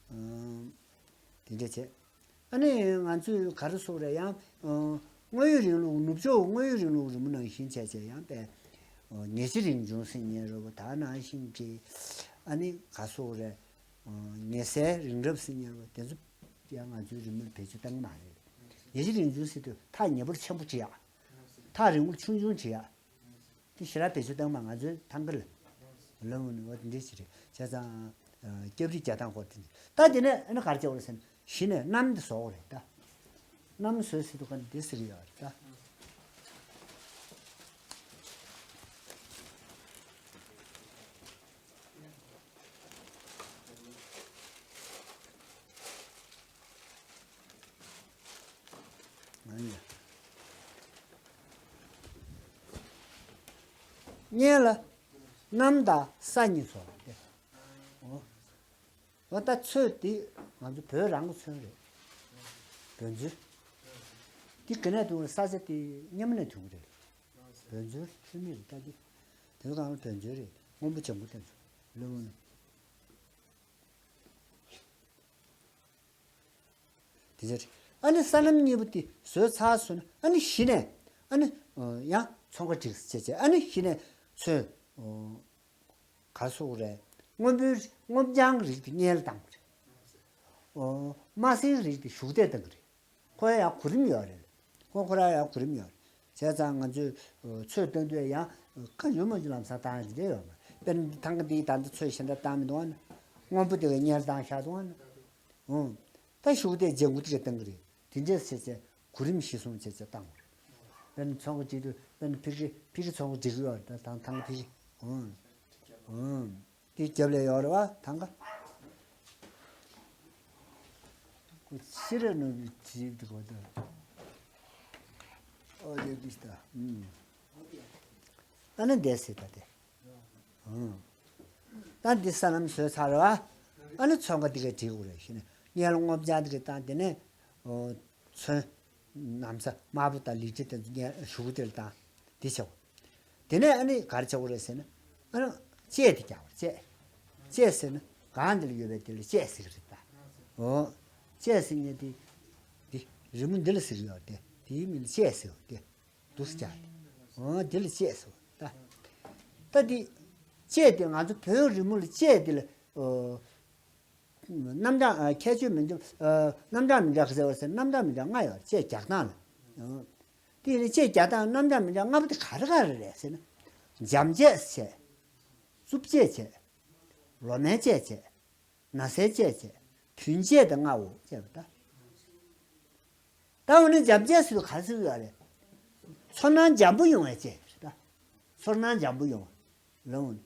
རེད། དེ་འདྲ་བྱས། ཨ་ནི་ང་ཚོས་ག་རེ་ཟེར་རེད། ཡང་དངོས་ཡོད་རིང་ལུགས། ནུབ་ཕྱོགས་དངོས་ཡོད་རིང་ལུགས་རི་མོ་ནང་བཞིན་བྱས་བྱས་ཡང་དཔེ་ངེས་ཤེས་རིག་འབྱུང་ཟེར་མཁན་རེད་པ། ད་ནང་བཞིན་གྱི་ཨ་ནི་ག་ཟེར་རེད། ངེས་གསལ་རིང་རབ་ཟེར་མཁན་རེད་པ། དེ་ཚོ་ཡང་ང་ཚོའི་རི་མོ་ལ་བེད་སྤྱོད་བཏང་གི་མ་རེད། ངེས་ཤེས་རིག་འབྱུང་ཟེར་དུས་ཐག་ཉེ་པོར་ཆེན་པོ་བྲིས་ཡག་ཐག་རིང་པོར་ཆུང་ཆུང་བྲིས་ཡག་དེ་ཞེ་དྲག་བེད་སྤྱོད་བཏང་མ། ང་ཚོའི་ཐང་ག་ལ་ལམ་ནི་འོ་དེ་འདྲ་ཞིག་རེད། བྱས་ཙང་སྐྱབས་རིགས་རྒྱག་སྟངས་སྐོར་དེ་འདྲ། ད་དེ་ནས་ཨ་ནི་ག་རེ་བྱེད་དགོས་རེད་ཟེར་ན། གཞི་ནས་གནམ་དེ་བཟོ་དགོས་རེད་ད། གནམ་བཟོས་ཟེར་དུས་ག་འདི་ཟེར་གི་ཡོད་རེད་ད། སྔོན་ལ་གནམ་དང་ས་གཉིས་བཟོ་བ་སྟེ། འོ། འོ་ད་ཚོས་འདི་ང་ཚོ་བོད་རང་གི་ཚོན་རེད། བོད་ཚོན། འདི་ག་ནས་ཐོན་རེད། ས་ཆ་དེ་སྔོན་མ་ནས་ཐོན་གི་རེད། བོད་ཚོན་ཚོན་མི་རེད་ད་འདི། དེ་ཚོ་གང་ལ་བོད་ཚོན་རེད། སྔོན་པོ་ལྗང་གུ་དེ་ཚོ་ལོ་ངོ་ནས། དེ་ཚོ་རེད། ཨ་ནི་ས་ལམ་གཉིས་པོ་དེ་བཟོས་ཚར་སོང་ན། ཨ་ནི་གཞི་ནས་ཨ་ནི་ཡང་ཚོན་ཁ་བསྒྲིགས་བྱས་བྱས། ཨ་ནི་གཞི་ནས་ཚོས། ག་ཟེར་རེད། སྔོན་པོའི་སྔོ་ལྗང་གི་རིགས་དེ་སྔོན་ལ་བཏང་བ་རེད། ཨོ། དམར་སེར་རིགས་དེ་གཞུག་དེ་བཏང་གི་རེད། ཁོ་ཡང་གོ་རིམ་ཡོད་རེད། ཁོ་ཁོ་རང་ཡང་གོ་རིམ་ཡོད་རེད། བྱས་ཙང་ང་ཚོས་ཚོས་བཏང་དུས་ཡང་ཁ་ཡོད་མ་ཡོད་ལམ་སང་བཏང་ཡ་དེ་འདྲ་ཡོད་མ་རེད། དཔེར་ན་ཐང་ག་འདིའི་ད་ལྟ་ཚོས་གཞན་དག་བཏང་མི་འདུག་ཨ་ན། སྔོན་པོ་དེ་ག་སྔོན་ལ་བཏང་བཞག་འདུག་ཨ་ན། ཨོ། ད་གཞུག་དེ་ལྗང་གུ་དེ་ག་བཏང་གི་རེད། དེ་འདྲས་བྱས་བྱས་གོ་རིམ་གཞིར་བཟུང་བྱས་བྱས་བཏང་བ་རེད། དཔེར་ན་ཚོན་ཁ་བྲིས་དུས། དཔེར་ན་ཕི་ཀི་ཕི་ཀི་ཚོན་ཁ་བྲིས་ཀྱི་ཡོད་རེད། ད་ཐང་ཐང་ག་ཕི་ཀི། ཨང་། ཨང་། དེ་རྒྱབ་ལ་ཡོད་རེད་པ། ཐང་ག་ཁོ་ཕྱི་ར་ནོ་བི་བྲིས་འདུག་པ་ད། ཨོ་དེ་བྲིས་ད། ཨུམ། ཨ་ནི་འདས་སྲིད་ད་དེ། ཨང་། ད་འདི་ས་ལམ་བཟོས་ཚར་རེད་པ། ཨ་ནི་ཚོན་ཁ་འདི་ག་བྲིས་དགོས་རེད། གཞི་ནས་སྔོན་ལ་སྔོ་ལྗང་འདི་ག་བཏང་། དེ་ནས་ཨོ། ཚོན། ན་བཟའ་དམར་པོ་དང་ལི་ཁྲི་དེ་ཚོ་གཞུག་གུ་དེ་ལ་བཏང་། འདི་བྱ་བ། དེ་ནས་ཨ་ནི་ག་རེ་བྱ་དགོས་རེད་ཟེར་ན། ཨ་ནི་ལྕེ་དེ་རྒྱག་པ་རེད། ལྕེ། ལྕེ་ཟེར་ན་སྒང་འདི་ལ་ཡོད་པའི་དེ་ལ་ལྕེ་ཟེར་གི་རེད་ད། འོ། ལྕེ་ཟེར་མཁན་དེ། འདི་རི་མོ་འདི་ལ་ཟེར་གི་ཡོད་རེད་དེ། དེའི་མིང་ལ་ལྕེ་ཟེར་བ་དེ། འདུག་སེ་བྱས་ཏེ། འོ་འདི་ལ་ལྕེ་ཟེར་བ་ད། ད་འདི་ལྕེ་དེ་ང་ཚོ་བོད་རི་མོ་ལ་ལྕེ་དེ་ལ། ཨོ། རྣམ་གྲངས་ཨ་ཁྱད་ཆོས་མི་འདྲ། ཨ་རྣམ་གྲངས་མི་འདྲ་ཟེར་བ་ཟེར། རྣམ་གྲངས་མི་འདྲ་ལྔ་ཡོད། ལྕེ་རྒྱག་སྟངས་ལ། ཨ་དེ་ནི་ལྕེ་རྒྱག་སྟངས་རྣམ་གྲངས་མི་འདྲ་ལྔ་པོ་དེ་ག་རེ་ག་རེ་རེད་ཟེར་ན། འཇམ་ལྕེ་བྱས། རྩུབ་ལྕེ་བྱས། ལོ་མའི་ལྕེ་བྱས། ན་བཟའི་ལྕེ་བྱས། བུན་ལྕེ་དང་ལྔ་པོ་བྱས་པ་ད། ད་འོ་ན་འཇམ་ལྕེ་ཟེར་དུས་ག་རེ་ཟེར་གྱི་ཡོད་རེད། ཚོར་སྣང་འཇམ་པོ་ཡོང་བའི་ལྕེ་རེད་ད། ཚོར་སྣང་འཇམ་པོ་ཡོང་བ། ལོང་།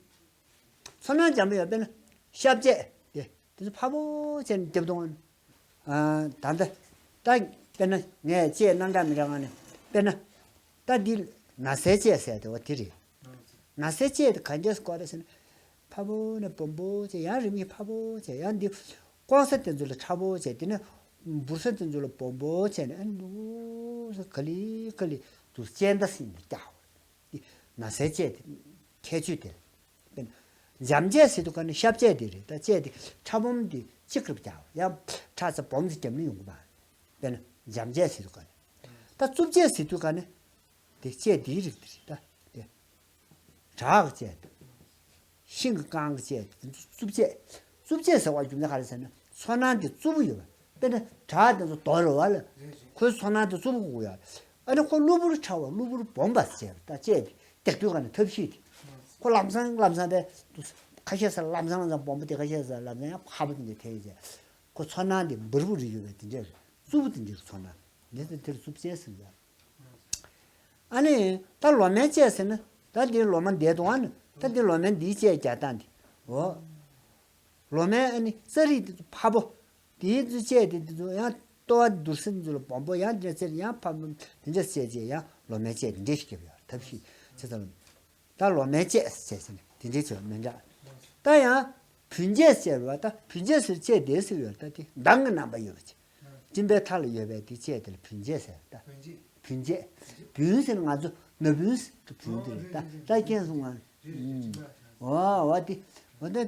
ཚོར་སྣང་འཇམ་པོ་ཡོད། དཔེར་ན་ཤབ་ལྕེ་དེ་དེ་ཚོ་ཕ་བོ་བྱས་ནས་རྒྱབ་གཏོང་། ཨ་ད་ལྟ་ད་དཔེར་ན་ངས་ལྕེ་རྣམ་གྲངས་མི་འདྲ་ངང་ནས། དཔེར་ན་ད་འདི་ན་བཟའི་ལྕེ་ཟེར་དེ་བ་དེ་རེད། ན་བཟའི་ལྕེ་དེ་ག་འདྲས་སྐོར་རེད་ཟེར་ན། ཕ་བོ་ནས་སྦོམ་པོ་བྱས། ཡང་རིམ་གྱིས་ཕ་བོ་བྱས། ཡང་འདི་ལྐོག་ཟ་དེ་ཚོ་ལ་ཕྲ་བོ་བྱས། དེ་ནས་འབུར་ས་དེ་ཚོ་ལ་སྦོམ་པོ་བྱས་ནས། ཨ་ནི་འདུག་སེ་ག་ལེ་ག་ལེ་འདུག་སེ་ལྕེ་མདའ་ཟེར་ནས་བཀྱག་འདི་ན་བཟའི་ལྕེ་དེ་ཁྱད་ཆོས་དེ་རེད། འཇམ་ལྕེ་ཟེར་དུས་ག་ནི་ཤབ་ལྕེ་དེ་རེད། ད་ལྕེ་དེ་ཕྲ་སྦོམ་དེ་གཅིག་གིས་བཀྱག་ཡང་ཕྲ་ཙམ་སྦོམ་ཙམ་བརྒྱབ་ན་ཡོང་གི་མ་རེད། དཔེར་ན་འཇམ་ལྕེ་ཟེར་དུས་ག་ནི། ད་རྩུབ་ལྕེ་ཟེར་དུས་ག་ནི། དེ་ལྕེ་འདིའི་རིགས་དེ་རེད་ད། དེ་བྲག་གི་ལྕེ་དང་། ཤིང་གི་རྐང་གི་ལྕེ་དང་། རྩུབ་ལྕེ། རྩུབ་ལྕེ་ཟེར་བ་རྒྱུ་མཚན་ག་རེ་ཟེར་ན། ཚོར་སྣང་དེ་རྩུབ་པོ་ཡོད་པ། དཔེར་ན་བྲག་དེ་ཚོ་རྡོ་རེད་པ་ལ། ཁོའི་ཚོར་སྣང་དེ་རྩུབ་པོ་དགོས་ཡོད། ཨ་ནི་ཁོ་གློ་བུར་ཕྲ་བ་གློ་བུར་སྦོམ་པ་ཟེར་བ། ད་ལྕེ་དེ་རྒྱག་དུས་ག་ནི་ཐབས་ཤེས་དེ། ཁོ་ལམ་སང་ལམ་སང་དེ་ཁ་ཤས་ས་ལམ་སང་ལམ་སང་སྦོམ་པོ་དེ། ཁ་ཤས་ས་ལམ་སང་ཡང་ཕྲ་པོ་དེ་འདྲ་ཐལ་ཡོད་ཅེས། ཁོ་ཚོར་སྣང་དེ་འབུར་པོ་རེ་ཡོད་པའི་དེ་འདྲ་རེད། རྩུབ་པོ་དེ་འདྲ་གི་ཚོར་སྣང་། འདི་དེ་དེར་རྩུབ་ལྕེ་ཟེར་ཡ། ཨ་ནི་ད་ལོ་མའི་ལྕེ་ཟེར་ན། ད་འདི་ལོ་མ་འདི་འདུག་ཨ་ནི། ད་འདི་ལོ་མའི་འདིའི་ལྕེ་རྒྱག་སྟངས་འདི། འོ། ལོ་མའི་ཨ་ནི་རྩ་རིགས་དེ་ཚོ་ཕ་བོ། དེའི་ཚོ་ལྕེ་དེ་དེ་ཚོ་ཡང་ལྟོ་བ་བསྡུར་ས་དེ་ཚོ་ལ་སྦོམ་པོ། ཡང་འདི་ཚེ་ཡང་ཕ་བོ་དེ་འདྲ་ལྕེ་ལྕེ་ཡང་ལོ་མའི་ལྕེ་དེ་འདྲ་ཞིག་རྒྱབ་ཡོད། ཐབས་ཤེས་ཚེ་ཚ་ལོ། ད་ལོ་མའི་ལྕེ་ཟེར་ཟེར་ནས་དེ་འདྲའི་ཚོ་མི་འདྲ། ད་ཡང་བུན་བཅད་ཟེར་བ་ད་བུན་བཅད་ཟེར་བཅད་དེ་ཟེར་ཡོད་ད་དེ་མདངས་ཀྱི་རྣམ་པ་ཡོད་པ་ཅིག་སྤྲིན་པའི་མཐའ་ལ་ཡོད་པའི་དེ་བཅད་དེ་ལ་བུན་བཅད་ཟེར་ད། བུན་བཅད། བུན་ཟེར་ང་ཚོ་ན་བུན་ཟེར་གྱི་བུན་དེ་རེད་ད་ད་མཁྱེན་སོང་ང་། འོ་འོ་དེ་འོ་ད་དེ་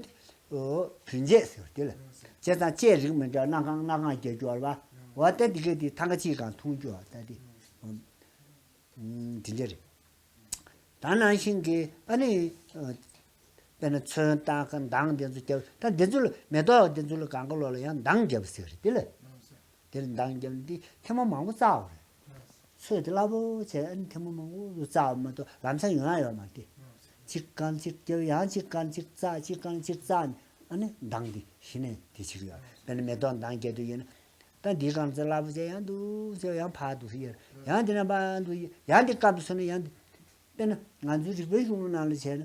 འོ་བུན་བཅད་ཟེར་དེ་ལ་བྱས་ཙང་བཅད་རིགས་མི་འདྲ་སྣ་ཁང་སྣ་ཁང་རྒྱག་རྒྱུ་བ་འོ་ད་དེ་ག་དེ་ཐང་ག་གཅིག་གང་འཐུང་རྒྱུ་བ་ད་དེ་འོ། དེ་འདྲ་རེད། ད་ནང་བཞིན་གྱི་ཨ་ནི་དཔེར་ན་ཚོན་བཏང་གི་མདངས་དེ་ཚོ་རྒྱབ་ད་འདི་ཚོ་ལ་མེ་ཏོག་དེ་ཚོ་ལ་གང་ག་ལོག་ལ་ཡང་མདངས་རྒྱབ་ཟེར་རེད་དེ་ལ། དེ་ལ་མདངས་རྒྱབ་འདི་ཐེངས་མ་མང་པོ་བཙའ་བ་རེད། ཚོས་དེ་སླ་པོ་བྱས་ཨ་ནི་ཐེངས་མ་མང་པོ་བཙའ་བ་མ་གཏོགས་ལམ་སང་ཡོང་ཡ་ཡོད་མ་རེད། གཅིག་གང་གཅིག་རྒྱབ་ཡང་གཅིག་གང་གཅིག་བཙའ་གཅིག་གང་གཅིག་བཙའ་ནས་ཨ་ནི་མདངས་འདི་གཞི་ནས་དེ་བྱེད་ཀྱི་ཡོད་དཔེར་ན་མེ་ཏོག་མདངས་རྒྱབ་དུས་ཡིན་ན། ད་འདི་གང་ཚེ་སླ་པོ་བྱས་ཡང་འདུག་ཟེར་ཡང་ཕར་འདུག་ཟེར་ཡང་འདི་ན་པ་འདུག་ཡང་འདི་སྐབས་སུ་ནི་ཡང་འདི། དཔེར་ན་ང་ཚོའི་རིག་པའི་གཞུང་ལུགས་ནང་ལ་བྱས་ན།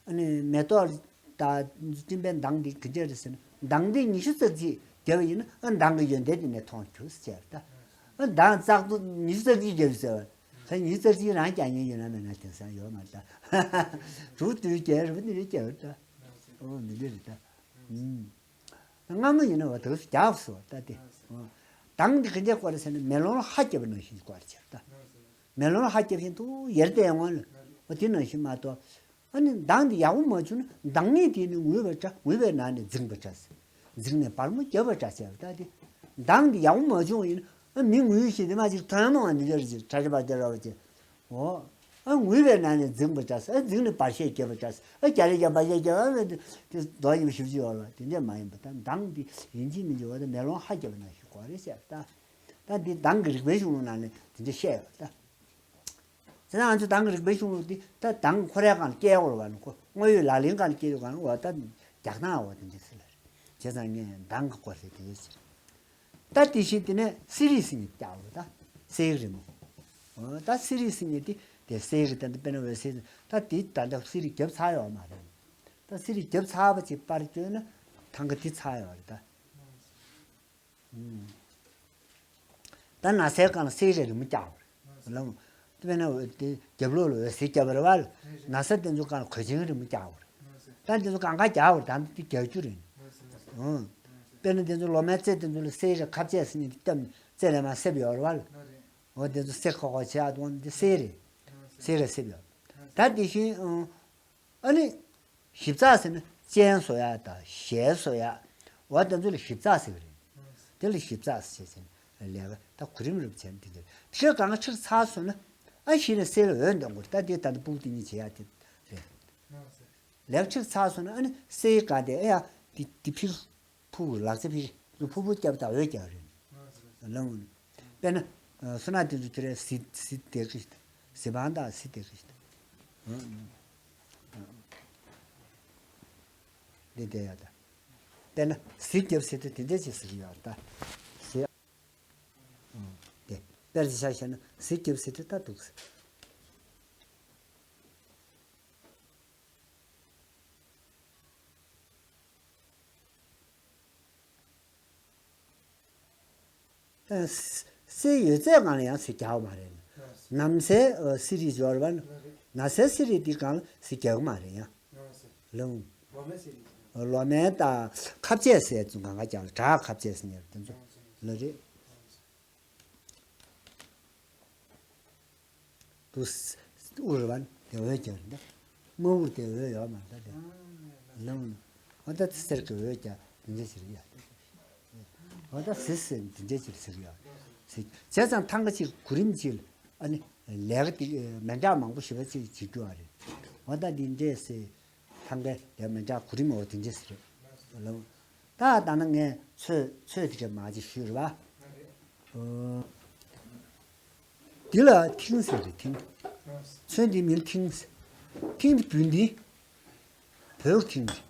ཨ་ནི་མེ་ཏོག་དང་སྤྲིན་པའི་མདངས་འདི་ག་འདྲ་རེད་ཟེར་ན་མདངས་འདི་ཉི་ཤུ་རྩ་གཅིག་བརྒྱབ་པ་ཡིན་ན་ཨ་མདངས་ཀྱི་ཡོན་ཏན་དེ་ནས་མཐོང་རྒྱུ་ཟེར་ད། ཨ་མདངས་བཙག་ཏུ་ཉི་ཤུ་རྩ་གཅིག་བརྒྱབ་ཟེར་བ། ད་ཉི་ཤུ་རྩ་གཅིག་རང་རྒྱག་མཁན་ཡོད་ན་མེད་ན་དེང་སང་ཡོད་མ་རེད་ད། དྲུག་བདུན་བརྒྱད་རེ་བ་འདི་རེ་བརྒྱབ་ད། ཨོ་འདི་འདྲ་རེད་ད། ཨུམ། སྔ་མོ་ཡིན་ན་བ་དག་སུ་རྒྱག་སོ་ད་དེ། མདངས་འདི་ག་འདྲ་བཀོད་རེད་ཟེར་ན་མེ་ལོང་ལ་ཧ་བརྒྱབ་པ་ནང་བཞིན་བཀོད་རེད་ཟེར་ད། མེ་ལོང་ལ་ཧ་བརྒྱབ་བཞིན་དུ་ཡར་བལྟས་ཡོང་བ་ལ་འོ་དེ་ནང་བཞིན་མ་གཏོགས། ཨ་ནི་མདངས་འདི་ཡག་པོ་མ་བྱུང་ན་མདངས་ངེས་དེ་ནི་ངུས་པ་འདྲ་ངུས་པའི་ནང་ནས་འཛིང་བ་འདྲ། འཛིང་ནས་སྦར་མོ་བརྒྱབ་པ་འདྲ་བྱས་པ་ད་དེ། མདངས་འདི་ཡག་པོ་མ་བྱུང་བ་ཡིན་ན་ཨ་མི་ངུས་ཤིག་དེ་མ་ཅིག་ཐོན་མོ་འདི་འདྲ་ཅིག་ཁྲ་ཁྲ་པ་རྒྱབ་ར་བ་ཅིག་འོ། ཨ་ངུས་པའི་ནང་ནས་འཛིང་བ་འདྲ། ཨ་འཛིང་ནས་བར་ཆད་རྒྱབ་པ་འདྲ། ཨ་རྒྱ་རེ་རྒྱབ་བར་ཆད་རྒྱབ་ཨ་དེ་དོ་ཡིན་ཞུ་ཞུ་ཡོད་ལ་དེ་འདྲ་མ་ཡིན་པ་ད་མདངས་འདི་ཡིན་གཅིག་མིན་གཅིག་འོ་ད་མེ་ལོང་ཧ་བརྒྱབ་པ་ནང་བཞིན་གོ་རེད་བཤད་ད། ད་འདི་མདངས་ཀྱི་རིག་པའི་གཞུང་ལུགས་ནང་ནས་དེ་འདྲ་བཤད་ཡོད་ད། དེ་ན་ང་ཚོ་མདངས་ཀྱི་རིག་པའི་གཞུང་ལུགས་འདི་ད་མདངས་ཁོ་རའི་སྒང་ལ་སྐྱེལ་དགོས་རེད་བ་ནི་ཁོ་དངོས་ཡོད་ལག་ལེན་སྒང་ལ་སྐྱེལ་དུས་སྒང་ལ་འོ་ད་རྒྱག་སྟངས་འོ་དེ་འདྲ་ཟེར་ལ་རེད། བྱས་ཙང་ངས་མདངས་ཀྱི་སྐོར་ཟེར་དེ་འདྲ་ཟེར། ད་དེ་བཞིན་དེ་ནས་གསེར་རིས་ཟེར་མཁན་བཀྱག་འོ་ད། གསེར་རི་མོ། འོ་ད་གསེར་རིས་ཟེར་མཁན་དེ་དེ་གསེར་རི་ད་འདི་དཔེར་ན་འོད་གསལ་ད་དེ་ད་ལྟ་གསེར་རི་བརྒྱབ་ཚར་ཡོད་མ་རེད། ད་གསེར་རི་བརྒྱབ་ཚར་བ་ཅིག་པར་བཅོས་ན་ཐང་ག་དེ་ཚར་ཡོད་རེད་ད། ཨུམ། ད་ན་བཟའི་སྒང་ལ་གསེར་རི་རི་མོ་བཀྱག་འོ་རེད། ལམ། དཔེར་ན་འོད་དེ་རྒྱབ་ལོགས་ལ་འོད་ཟེར་བརྒྱབ་པ་རེད་བ། ན་བཟའ་དེ་ཚོ་སྒང་ལ་གོས་ཆེན་རི་མོ་བཀྱག་འོ་རེད། ད་འདི་ཚོ་གང་ག་བརྒྱབ་འོ་རེད་ད་འདི་རྒྱག་རྒྱུ་རེད། ཨུམ། དཔེར་ན་དེ་ཚོ་ལོ་མའི་རྩེ་དེ་ཚོ་ལ་གསེར་རི་ཁ་བཅད་ཟེར་མཁན་དེ་བཏབ་ནས་རྩེ་ལས་མར་བསྲེབས་ཡོད་རེད་བ། འོ་དེ་ཚོ་གསེར་ཁོག་ཁོག་བྱས་ཨ་དོན་འདི་གསེར་རི། གསེར་རི་བསྲེབས་ཡོད། ད་དེ་བཞིན་ཨ་ནི་ཞིབ་ཚགས་ཟེར་ན་སྤྱན་བཟོ་ཡག་དང་ཞལ་བཟོ་ཡག་འོ་དེ་ཚོ་ལ་ཞིབ་ཚགས་ཟེར་གི་རེད། དེ་ལ་ཞིབ་ཚགས་ཟེར་བྱས་ནས་ལས་ཀ་ད་གོ་རིམ་རིམ་བྱས་ནས་དེ་འདྲ་དེ་གང་ཁྲིག་ཚར་སོང་ན་ཨ་གཞི་ནས་གསེར་འོད་འདོན་དགོས་རེད། ད་དེ་ད་ལྟ་སྤུ་གུ་དེ་གཉིས་བྱེད་ཡག་དེ་རེད། ལས་ཀ་ཁྲིག་ཚར་སོང་ན་ཨ་ནི་གསེར་ག་དེ་ཨ་ཡ་དེ་དེ་ཕིག་ཕུ་བོ་ལག་ཆ་ཕི་རི་ཕུ་ཕུ་རྒྱབ་དང་འོད་རྒྱག་རེད། ལམ། དཔེར་ན། སོ་ན་དེ་ཚོ་དེ་རེད་སི་སི་དེ་གི་སི་བང་དང་སི་དེ་གི་འདི་དེ་ཡ་ད། དཔེར་ན་སི་རྒྱབ་སི་དེ་དེ་འདྲ་ཅིག་ཟེར་གི་ཡོད་ད། སི། དེ་དཔེར་ཆ་བཞག་ན་སི་རྒྱབ་སི་དེ་ད་འདུག་ཟེར། གསེར་ཡོད་ཚད་སྒང་ལ་ཡང་གསེར་རྒྱག་མ་རེད། ནམ་སེར་གསེར་རིས་སྦྱོར་བ་ན་ཟེར་གསེར་རིས་འདི་སྒང་ལ་གསེར་རྒྱག་མ་རེད་ཡང་། ལོང་། ལོ་མའི་ད་ཁ་བཅད་ཟེར་ཚུལ་གང་ག་ཀྱང་བྲག་ཁ་བཅད་ཟེར་ཉེར་དེ་ཚོ་ལ་རེད། དུ་ཨུ་རུ་བན་དེ་འོད་ཀྱང་རེད། དམར་པོ་དེ་འོད་ཡོད་མ་རེད་དེ། ལོང་། འོ་ད་གསེར་གྱི་འོད་ཀྱང་དེ་འདྲ་ཞིག་རེད་ཡ། འོ་ད་ཟི་ཟི་དེ་འདྲ་ཞིག་ཟེར་ཡ། ཟི་བྱས་ཙང་ཐང་ག་ཅིག་གོ་རིམ་ཅིག་ཨ་ནི་ལས་ཀ་དེ་མི་འདྲ་མང་པོ་ཞེ་པོ་ཅིག་བྱེད་རྒྱུ་ཨ་རེད། འོ་ད་འདི་འདྲས་ཟེར། ཐང་གའི་ལས་མི་འདྲ་གོ་རིམ་འོ་དེ་འདྲས་ཟེར། ལོང་། ད་ད་ནི་ངས་ཚོད་ཚོད་དེ་ག་མ་ཅིག་ཞུས་རེད་བ། འདི་ལ་མཐིང་ཟེར་རེད་མཐིང་། ཚོན་འདི་མིང་མཐིང་ཟེར། མཐིང་འདི་བུ་འདི། བོད་མཐིང་རེད།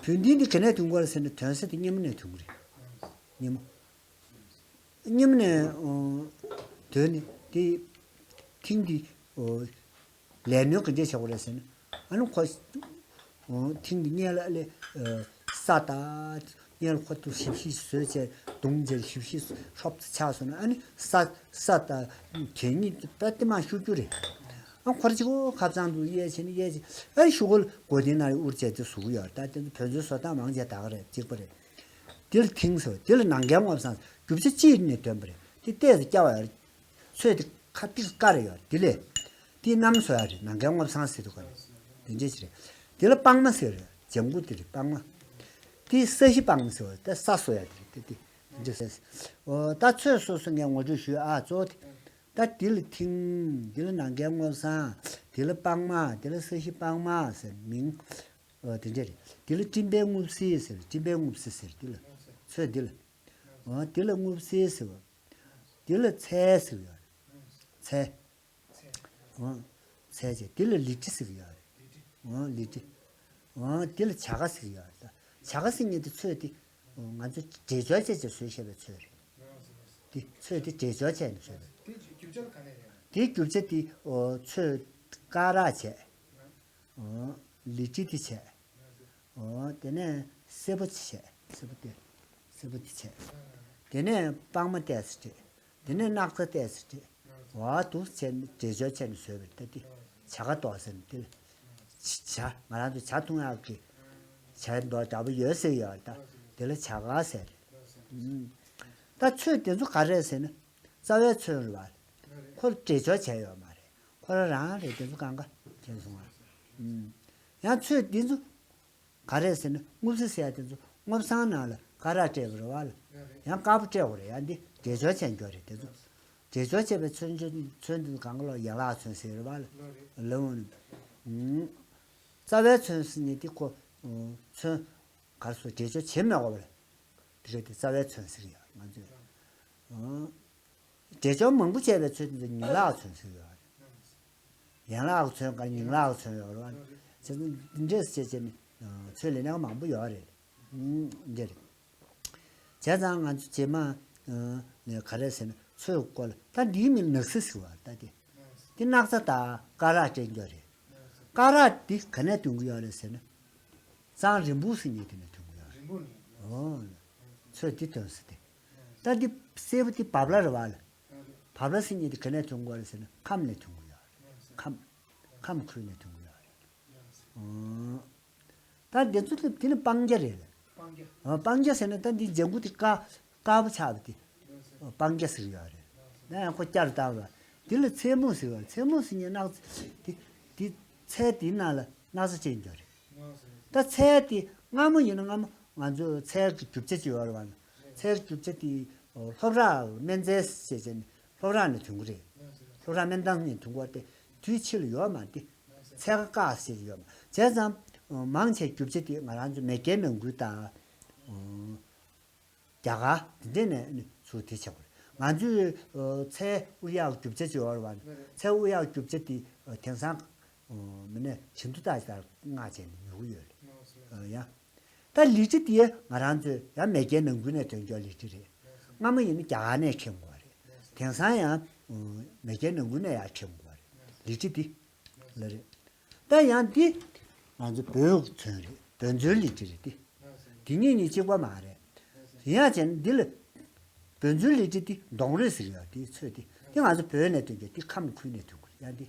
བུ་འདི་འདི་ག་ནས་ཐོན་གོ་རེད་ཟེར་ན་དོན་ས་དེ་སྙེ་མོ་ནས་ཐོན་གི་རེད། སྙེ་མོ། སྙེ་མོ་ནས་ཨོ། དོན་ནི་དེ། མཐིང་འདི་ཨོ། ལས་སྣོན་ག་འདྲས་བྱེད་དགོས་རེད་ཟེར་ན། ཨ་ནི་ཁོ། ཨོ། མཐིང་འདི་སྔོན་ལ་ཨ་ལས། ཨ། ས་དང་། སྔོན་ལ་ཁོ་ཚོ་ཞིབ་ཞིབ་བཟོས་བྱས་བརྡུངས་བྱས་ཞིབ་ཞིབ་ཧྲོབ་ཏུ་ཆགས་སོང་ན་ཨ་ནི་ས་ས་དང་གད་སྙིགས་ད་དེ་མ་ཤོར་རྒྱུ་རེད། ཨ་ཁོ་ར་གཅིག་པོ་ཁ་བྱང་དུ་གཡས་བྱས་ནས་གཡས་བྱས། ཨ་ཤོག་གུ་ལ་སྒོ་དེའི་ནང་ལ་དབུར་བྱས་ཏེ་བཟོ་གི་ཡོད་རེད། ད་དེ་ཚོ་བོད་མཛོད་བཟོ་སྟངས་མང་ཆེ་ད་ག་རེད། གཅིག་པ་རེད། དེ་ལ་མཐིང་ཟེར་བ། དེ་ལ་ནམ་མཁའི་མངོན་བཟང་། རྒྱུ་ཆ་གཅིག་ནས་བཏོན་པ་རེད། དེ་ཏོག་ཙམ་སྐྱ་བ་ཡོད་རེད། ཚོས་དེ་ཁ་ཏིག་དཀར་ཡོད་རེད། དེ་ལས་དེ་གནམ་བཟོ་ཡ་རེད། ནམ་མཁའི་མངོན་བཟང་ཟེར་དུས་ག་རེད། དེ་འདྲ་ཞིག་རེད། དེ་ལ་པང་མ་ཟེར་རེད། ལྗང་གུ་དེ་རེད། པང་མ། དེ་ས་གཞི་པང་མ་ཟེར་བ། ད་ས་བཟོ་ཡ་དེ་རེད། དེ་དེ་འདྲ་ཟེར། འོ་ད་ཚོས་སོ་སོ་ངས་ངོ་སྤྲོད་ཞུས། ཨ་གཙོ་བོ་དེ། ད་འདི་ལ་མཐིང་། འདི་ལ་ནམ་མཁའི་མངོན་བཟང་། འདི་ལ་པང་མ། འདི་ལ་ས་གཞི་པང་མ་ཟེར་མིང་། འོ་དེ་འདྲ་རེད། འདི་ལ་སྤྲིན་པའི་རྔུབ་སེལ་ཟེར། སྤྲིན་པའི་རྔུབ་སེལ་ཟེར་འདི་ལ། ཚོས་འདི་ལ། འོ་འདི་ལ་རྔུབ་སེལ་ཟེར་བ། འདི་ལ་ཚལ་ཟེར་ཡོད་རེད། ཚལ། འོ། ཚལ་བྱས། འདི་ལ་ལི་ཁྲི་ཟེར་གྱི་ཡོད་རེད། འོ་ལི་ཁྲི། འོ་འདི་ལ་བྱ་དཀར་ཟེར་གྱི་ཡོད་རེད། ད་བྱ་དཀར་ཟེར་མཁན་དེ་ཚོས་དེ། འོ་ང་ཚོས་འདྲེས་སྦྱོར་བྱས་བྱས་བཟོས་བཞག་པའི་ཚོས་རེད། དེ་ཚོས་དེ་འདྲེས་སྦྱོར་བྱས་ནས་བཟོས་པ་རེད། དེ་རྒྱུ་ཆ་ལ་ག་ནས་རེད། དེའི་རྒྱུ་ཆ་དེ། འོ་ཚོས་དཀར་རག་བྱས། འོ་ལི་ཁྲི་དེ་བྱས། འོ་དེ་ནས་སེར་པོ་དེ་བྱས། སེར་པོ་དེ། སེར་པོ་དེ་བྱས། དེ་ནས་པང་མ་ཏོག་ཙམ་སྤྲས། དེ་ནས་སྣག་ཚ་ཏོག་ཙམ་སྤྲས། འོ་འདུག་བྱས་ནས་འདྲེས་སྦྱོར་བྱས་ནས་བཟོས་པ་རེད། ད་དེ་བྱ་དཀར་ཏོག་ཟེར་ནས་དེ་ལ། ཇ། ང་རང་ཚོ་ཇ་འཐུང་ཡག་གི་ཇ་མདོག་འདྲ་པོ་ཡོད་ཟེར་ཡོད་རེད། ད་དེ་ལ་བྱ་དཀར་ཟེར་རེད། ཨུམ། ད་ཚོས་དེ་ཚོ་ག་རེ་རེད་ཟེར་ན། རྩ་བའི་ཚོན་རེད་པ། ཁོ་ལ་འདྲེས་སྦྱོར་བྱས་ཡོད་མ་རེད། ཁོ་རང་རང་རེད། དེ་ཚོ་གང་ག་མཁྱེན་སོང་ང་། ཨུམ། ཡང་ཚོས་འདི་ཚོ་ག་རེ་རེད་ཟེར་ན། རྔུབ་སེལ་ཟེར་ཡ་དེ་ཚོ་རྔུབ་སེལ་ནང་ལ་དཀར་རག་སྤྲས་པ་རེད་པ་ལ། ཡང་དཀར་པོ་སྤྲས་པ་རེད། ཡང་འདི་འདྲེས་སྦྱོར་བྱས་ཡོད་རེད། དེ་ཚོ་འདྲེས་སྦྱོར་བྱས་པའི་ཚོན་ཆུ། ཚོན་འདི་ཚོ་གང་ག་ལ་ཡན་ལག་ཚོན་ཟེར་བ་ལ། ལ་འོང་། ཨུམ། རྩ་བའི་ཚོན་ཟེར་མཁན་དེ་ཁོ། ཚོན་ག་རེ་ཟེར། འདྲེས་སྦྱོར་བྱེད་མེད་པ་རེད། དེ་རེད། དེ་རྩ་བའི་ཚོན་ཟེར་ཡ་ང་ཚོས། འོ། འདྲེས་སྦྱོར་མང་པོ་བྱས་པའི་ཚོན་དེ་ཚོ་ཡན་ལག་ཚོན་ཟེར་ཡོད་རེད། ཡན་ལག་གི་ཚོན་ག་རེ། ཡན་ལག་གི་ཚོན་ཡོད་རེད་པ། བྱས་ཙང་འདི་འདྲས་བྱས་བྱས་ནས་ཚོན་ལས་སྣ་མང་པོ་ཡོད་རེད། ཨུམ། འདི་རེད། བྱས་ཙང་ང་ཚོ་རྗེས་མ་ནས་ག་རེ་ཟེར་ན། ཚོས་སྐོར་ལ། ད་འདིའི་མིང་ནགས་ཚལ་ཟེར་བ་རེད། ད་དེ། འདི་སྣག་ཚ་དང་དཀར་རག་སྤྲས་ཡོད་རེད། དཀར་རག་འདི་ག་ནས་ཐོན་གྱི་ཡོད་རེད་ཟེར་ན། གཙང་རིང་སྤུག་ཟེར་མཁན་དེ་ནས་ཐོན་གྱི་ཡོད་རེད། འོ། ཚོས་འདི་ཐོན་ས་དེ། ད་འདི་སེར་པོ་འདི་བབ་ལ་རེད་པ་ལ། བབ་ལ་ཟེར་མཁན་དེ་ག་ནས་ཐོན་གྱི་ཡོད་རེད་ཟེར་ན། ཁམས་ནས་ཐོན་གྱི་ཡོད་རེད། ཁམས། ཁམས་ཁུལ་ནས་ཐོན་གྱི་ཡོད་རེད། འོ། ད་འདི་ཚོ་དེ་ནི་སྤང་རྒྱ་རེད་ལ། སྤང་རྒྱ། འོ་སྤང་རྒྱ་ཟེར་ན་ད་འདི་ལྗང་གུ་དེ་དཀར། དཀར་པོ་ཆགས་པ་དེ་སྤང་རྒྱ་ཟེར་གྱི་ཡོད་རེད། ད་ཡང་ཁོ་སྐྱ་རུ་བཏགས་པ། དེ་ལ་ཚལ་མུག་ཟེར་བ། ཚལ་མུག་ཟེར་མཁན་སྣག་ཚ་དེ། དེ་ཚལ་དེའི་ནང་ལ་སྣག་ཚ་ཅན་ཡོད་རེད། ད་ཚལ་དེ་སྔ་མོ་ཡིན་ན། སྔ་མོ་ང་ཚོ་ཚལ་གྱི་རྒྱུ་ཆ་ཅིག་ཡོད་རེད་པ། ཚལ་གྱི་རྒྱུ་ཆ་དེ་ལྷོ་བྲག་སྨན་རྫས་ཟེར་བྱས་ནས་ལྷོ་བྲག་ནས་ཐོན་གྱི་རེད། ལྷོ་བྲག་སྨན་ཐང་ནས་ཐོན་གྱི་རེད། དུས་ཕྱི་ལ་ཡོད་མ་རེད། ཚལ་ཁ་བཀག་ཟེར་ཡོད་མ་རེད། བྱས་ཙང་མང་ཆེ་རྒྱུ་ཆ་དེ་ང་རང་ཚོ་མེས་རྒྱལ་ནང་ཁུལ་དང་། རྒྱ་གར་འདི་འདྲ་ནས་ནི་ཚུར་དེ་བྱེད་དགོས་རེད། ང་ཚོས་ཚལ་དབུ་ཡག་རྒྱུ་ཆ་ཅིག་ཡོད་རེད་པ། ཚལ་དབུ་ཡག་རྒྱུ་ཆ་དེ་དེང་སང་མི་སྣས་ཞིམ་ཏོག་ཏག་ཅིག་ལྟར་མངགས་བྱས་ནས་ཉོ་གི་ཡོད་རེད། ཡ། ད་ལི་ཁྲི་དེ་ང་རང་ཚོས་ཡང་མེས་རྒྱལ་ནང་ཁུལ་ནས་ཐོན་རྒྱུ་ལི་ཁྲི་རེད། སྔ་མོ་ཡིན་ན་རྒྱ་གར་ནས་ཁྱེར་དགོས་པ་རེད། དེང་སང་ཡང་མེས་རྒྱལ་ནང་ཁུལ་ནས་ཡར་ཁྱེར་དགོས་པ་རེད། ལི་ཁྲི་དེ་ལ་རེད། ད་ཡང་འདི་ང་ཚོ་བོད་ཚོན་རེད། བོད་ཚོན་ལི་ཁྲི་རེད་དེ། དེ་གཉིས་གཉིས་གཅིག་པ་མ་རེད། ཡིན་ཡང་བྱས་ན་འདི་ལ་བོད་ཚོན་ལི་ཁྲི་དེ་མདོང་རོས་ཟེར་ཡོད་དེའི་ཚོས་དེ། དེ་ང་ཚོ་བོད་ནས་ཐོན་གྱི། དེ་ཁམས་ཁུལ་ནས་ཐོན་གྱི་རེད། ཡང་འདི།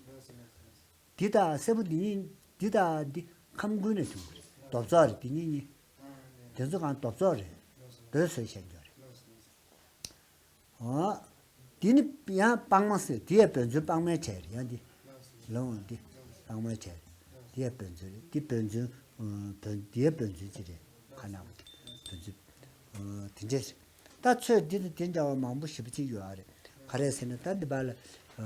འདི་དང་སེར་པོ་འདི་གཉིས། འདི་དང་འདི་ཁམས་ཁུལ་ནས་ཐོན་གྱི་རེད། རྡོབ་ཚོགས་རེད། འདི་གཉིས་གཉིས། དེ་ཚོ་གང་རྡོབ་ཚོགས་རེད། བོད་ཚོན་བཞག་རྒྱུ་རེད། འོ། འདི་ནི་ཡང་པང་མ་ཟེར། འདི་ཡང་བོད་ཚོན་པང་མའི་གྲས་རེད། ཡང་འདི་ལོང་འདི་པང་མའི་གྲས་རེད། འདི་ཡང་བོད་ཚོན་རེད། འདི་བོད་ཚོན། ཨ་བོད། འདི་ཡང་བོད་ཚོན་ཅིག་རེད། ཁ་ནག་པོ་དེ་བོད་ཚོན། ཨ་དེ་འདྲས་རེད། ད་ཚོས་འདི་དང་དེ་འདྲ་བ་མང་པོ་ཞེ་པོ་ཅིག་ཡོད་རེད། ག་རེ་ཟེར་ན་ད་འདི་བར་ལ། ཨ་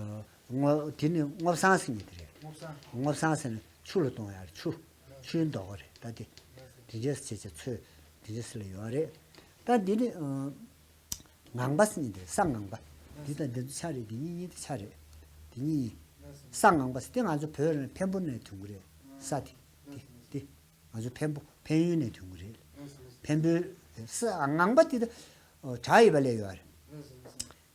སྔོ། དེ་ནི་སྔོ་བསངས་ཟེར་མཁན་དེ་རེད། སྔོ་བསངས་ཟེར་ན་ཆུ་ལ་གཏོང་ཡ་རེད། ཆུ། ཆུའི་མདོག་ཁ་རེད། ད་དེ་དེ་འདྲས་བྱས་བྱས་ཚོས་དེ་འདྲས་ལ་ཡོད་རེད། ད་འདི་ནི་ཨ། ངང་པ་ཟེར་མཁན་དེ། ས་ངང་པ། འདི་དང་འདི་ཚོ་ཆ་རེད། འདི་གཉིས་གཉིས་དེ་ཆ་རེད། འདི་གཉིས་ཡིན། ས་ངང་པ་ཟེར་དེ་ང་ཚོ་བོད་རང་འཕན་པོ་ནས་ཐོན་གྱི་རེད། ས་དེ་དེ་དེ་ང་ཚོ་འཕན་པོ་འཕན་ཡུལ་ནས་ཐོན་གྱི་རེད། འཕན་པོའི་ས་ངང་པ་དེ་ད་བྲག་ཡིབ་པ་ལ་ཡོད་རེད།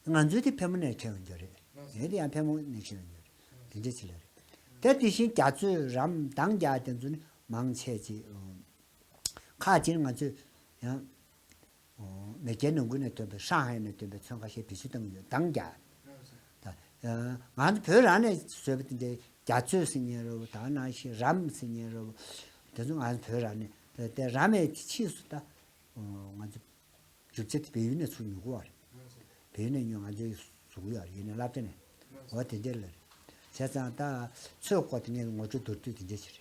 ང་ཚོའི་དེ་འཕན་པོ་ནས་ཁྱེར་ཡོང་རྒྱུ་རེད། ངའི་དེ་ཡང་འཕན་པོ་ནས་ཁྱེར་ཡོང་རྒྱུ་རེད། དེ་འདྲ་ཅིག་ལ་རེད། དེ་དེ་བཞིན་རྒྱ་ཚོས་རམ་འདང་རྒྱག་དེ་ཚོ་ནི་མང་ཆེ་ཅིག་ཁག་ཅིག་ང་ཚོས་ཡང་། མེས་རྒྱལ་ནང་ཁུལ་ནས་ཐོན་པའི། ཧྲང་ཧའེ་ནས་ཐོན་པའི་ཚོན་ཁ་ཤས་བེད་སྤྱོད་གཏོང་གི་ཡོད། འདང་རྒྱག་ད་ང་ཚོ་བོད་རང་ནས་བཟོས་པ་དེ་འདྲའི་ རྒྱ་ཚོས་ཟེར་མཁན་རེད། ད་ནང་བཞིན་རམ་ཟེར་མཁན་རེད། དེ་ཚོ་ང་ཚོ་བོད་རང་ནས་དེ་རམ་ཡས་ཕྱིས་སུ་ད་ང་ཚོ་རྒྱུ་ཆ་དེ་བལ་ཡུལ་ནས་ཚུར་ཉོ་གི་ཡོད་རེད། བལ་ཡུལ་ནས་ཉོས། ང་ཚོའི་བཟོ་གི་ཡོད་རེད། ཡུལ་ནས་སློབ་གྲྭ་ནས། འོ་དེ་འདྲ་ལ་རེད། བྱས་ཙང་ད་ཚོས་སྐོར་དེ་ངས་ངོ་སྤྲོད་མདོར་བསྡུས་དེ་འདྲ་ཞིག་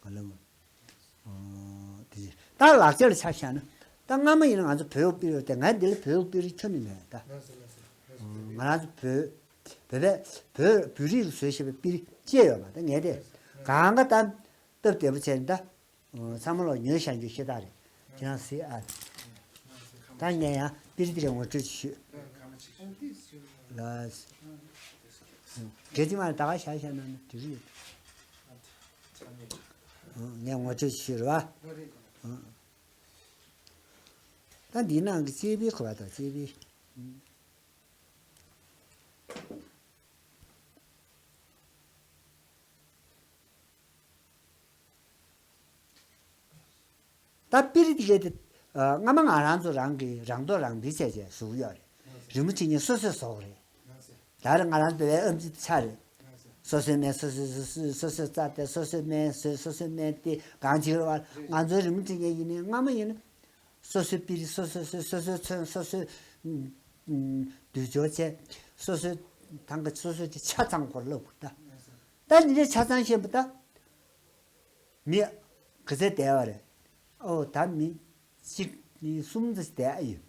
རེད། ང་ལ་དེ་ད་ལག་ཆ་ལ་ཆ་བཞག་ན། ད་སྔ་མ་ཡིན་ན་ང་ཚོ་བོད་པིར་ཡོད་དེ། ང་འདི་ལ་བོད་པིར་ཁྱོན་ནས་མེད་ད། ང་རང་ཚོ་བོད་བོད་པས་བོད་བོད་རིགས་བཟོས་བཞག་པའི་པིར་ཅི་ཡོད་མ། ད་ངས་དེ་གང་ག་ད་སྟབས་བདེ་པོ་བྱས་ནས་ད་ཚང་མ་ལོག་ཉོས་བཞག་རྒྱུ་ཤེས་ད་རེད། ཁྱེད་རང་གཟིགས་ཨ། ད་ངས་ཡང་པིར་འདི་རེད། ངོ་སྤྲོད་ཞུ། ལ། གལ་ཏེ་མ་ད་ག་བཞག་བཞག་ན་ནི་དེ་རེད། ངས་ངོ་སྤྲོད་ཞུས་རེད་བ། ད་འདིའི་ནང་གི་ལྕེ་བི་གོ་བ་དང་ལྕེ་བི། ད་པིར་དེ་གས་དེ། སྔ་མ་ང་རང་ཚོ་རང་གི་རང་མདོག་རང་འདི་བྱས་བྱས་བཟོ་གི་ཡོད་རེད། རི་མོ་བྲིས་མཁན་སོ་སོས་བཟོ་གི་རེད། ད་རེས་ང་རང་ཚོ་བའི་ཨེམ་ཆི་ཆ་རེད། སོ་སོའི་སྨན་སོ་སོས་སོ་སོས་སོ་སོས་བཙལ་ཏེ། སོ་སོའི་སྨན་བཟོས། སོ་སོའི་སྨན་དེ་གང་བྱེད་རེད་བ། ང་ཚོའི་རི་མོ་བྲིས་མཁན་ཡིན་ནའི་སྔ་མ་ཡིན་ན་སོ་སོའི་པིར་སོ་སོས་བཟོས། སོ་སོའི་ཚོན་སོ་སོས་འདུལ་སྦྱོར་བྱས། སོ་སོའི་ཐང་ག་སོ་སོས་དེ་ཆ་ཚང་སྐོར་ལབ་དགོས་ད། ད་འདི་འདྲའི་ཆ་ཚང་ཤེས་པ་ད། མི་ག་ཚད་བསྡད་པ་རེད། ཨོ་ད་མི་གཅིག་གཉིས་གསུམ་ཙམ་བསྡད་ཨ་ཡོད།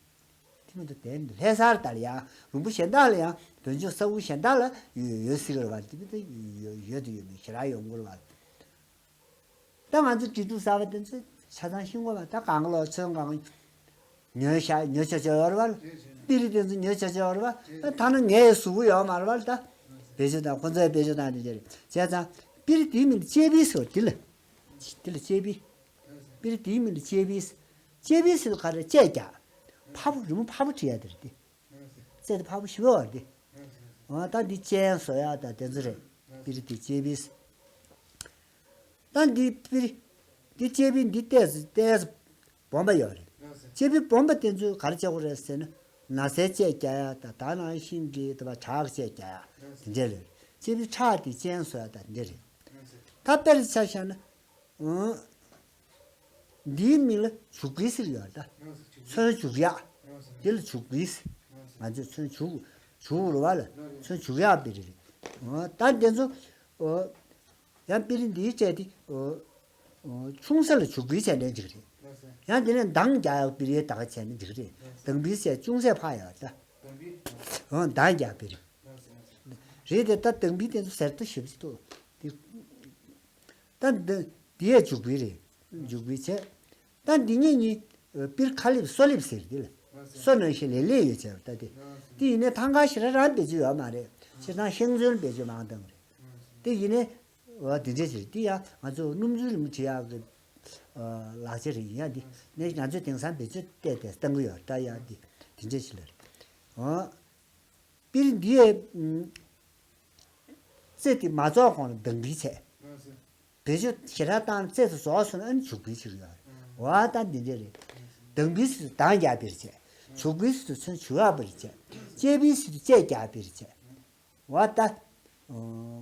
དེ་མི་འདུག་བསྡད་མི་འདུག་ལྷ་སར་དང་ཡང་རོང་པོ་གཞན་དག་ལ་ཡང་བོད་ལྗོངས་ས་ཁུལ་གཞན་དག་ལ་ཡོད་ཡོད་སྲིད་ཀྱི་རེད་བ། དེ་མི་འདུག་ཡོད་ཡོད་དུ་ཡོད་མི་ཞེ་དྲག་ཡོང་གི་རེད་བ། ད་ང་ཚོ་དྲིལ་སྒྲོག་གསར་པ་དེ་ཚོས་ཆ་ཚང་ཤེས་དགོས་པ། ད་གང་ལོ་ཚོན་གང་ཉོས་ཤ་ཉོས་ཆ་ཆ་ཡོད་རེད་བ། པིར་དེ་ཚོ་ཉོས་ཆ་ཆ་ཡོད་རེད་བ། ད་ཐ་ན་ངའི་གཟུགས་པོ་ཡོད་མ་རེད་བ། ད་བེད་སྤྱོད་དང་ཁོ་ཚོའི་བེད་སྤྱོད་དང་དེ་འདྲ་རེད། བྱས་ཙང་པིར་དེའི་མིང་ལ་ལྕེ་བི་ཟེར་བ་དེ་ལ། དེ་ལ་ལྕེ་བི། པིར་དེའི་མིང་ལ་ལྕེ་བི། ལྕེ་བི་ཟེར་བ་ག་རེ། ལྕེ་རྒྱག་ཕ་བུ་རི་མོ་ཕ་བུ་བྲིས་ཡ་དེ་རེད་དེ། ལྕེ་དེ་ཕ་བུ་ཞི་བ་བ་དེ། འོ་ད་འདི་སྤྱན་བཟོ་ཡག་ད་དེ་ཚོ་རེད། པིར་དེ་ལྕེ་བི། ད་འདི་པིར། འདི་ལྕེ་བི་འདི་ཏོག་ཙམ་ཏོག་ཙམ་སྦོམ་པ་ཡོད་རེད། ལྕེ་བི་སྦོམ་པ་དེ་ཚོས་ག་རེ་བྱེད་དགོས་རེད་ཟེར་ན། ན་བཟའི་ལྕེ་རྒྱག་ཡག་ད། ད་ནང་བཞིན་གྱི་དེ་བ་ཁྲག་ལྕེ་རྒྱག་ཡག་དེ་འདྲ་རེད། ལྕེ་བི་ཁྲག་དེ་སྤྱན་བཟོ་ཡག་ད་དེ་འདྲ་རེད། ད་དཔེར་ཆ་བཞག་ན། འདིའི་མིང་ལ་བྱུག་པའི་ཟེར་ཡོད་ད། ཚོན་བྱུག་ཡག་འདི་ལ་བྱུག་པའི་ཟེར། ང་ཚོས་ཚོན་བྱུག་བྱུག་རུ་བ་ལ་ཚོན་བྱུག་ཡག་པིར་རེད། ད་འདི་ཚོ་ཡང་པིར་འདིའི་གྲས་དེ་ཆུང་ས་ལ་བྱུག་པའི་བྱས་ནས་འགྲིག་རེད། ཡང་དེ་ནས་མདངས་རྒྱག་ཡག་པིར་ཡས་ད་ག་བྱས་ནས་འགྲིག་རེད། མདངས་པིར་བྱས་ཅུང་ཟད་ཕག་ཡག་ད། མདངས་རྒྱག་པིར་རེད་དེ། ད་མདངས་པིར་དེ་ཚོ་ཟེར་ཏོ་ཞིབ་ཅིག་འདུག་དེ། ད་འདི་འདི་ཡས་བྱུག་པིར་རེད། བྱུག་པིར་བྱས། ད་འདི་གཉིས་གཉིས་པིར་ཁ་ལེབ་སོ་ལེབ་ཟེར་འདི་ལ། སོ་ནང་བཞིན་ལེབ་ལེབ་ཡོད་ཚད་ད་དེ། དེ་ཡིན་ནའི་ཐང་ག་ཞེ་དྲག་རང་བེད་སྤྱོད་ཡོད་མ་རེད། སྤྱིར་བཏང་ཤིང་ཚོན་བེད་སྤྱོད་མང་བཏང་རེད། དེ་ཡིན་ནའི་འོ་འདི་འདྲ་ཞིག་རེད། དེ་ཡང་ང་ཚོ་སྣུམ་ཚོན་རི་མོ་བྲིས་ཡག་གི་ལག་ཆ་རེད། ཡིན་ཡང་འདི་ནས་ང་ཚོས་དེང་སང་བེད་སྤྱོད་བལྟས་ཏེ་བཏང་གི་ཡོད། ད་ཡང་འདི་འདི་འདྲ་ཞིག་ལ་རེད། འོ། པིར་འདི་ཡས། རྩེ་དེ་མ་རྫོགས་གོང་ལ་མདངས་པིར་བྱས། བེད་སྤྱོད་ཞེ་དྲག་བཏང་རྩེ་དེ་རྫོགས་སོང་ན་ཨ་ནི་བྱུག་པིར་བྱེད་ཀྱི་ཡོད་རེད། འོ་ད་འདི་འདྲ་རེད། མདངས་པིར་ཟེར་དུས་མདངས་རྒྱག་པིར་བྱས། བྱུག་པིར་ཟེར་དུས་ཚོན་བྱུག་ཡག་པིར་བྱས། ལྕེ་པིར་ཟེར་དུས་ལྕེ་རྒྱག་པིར་བྱས། འོ་ད།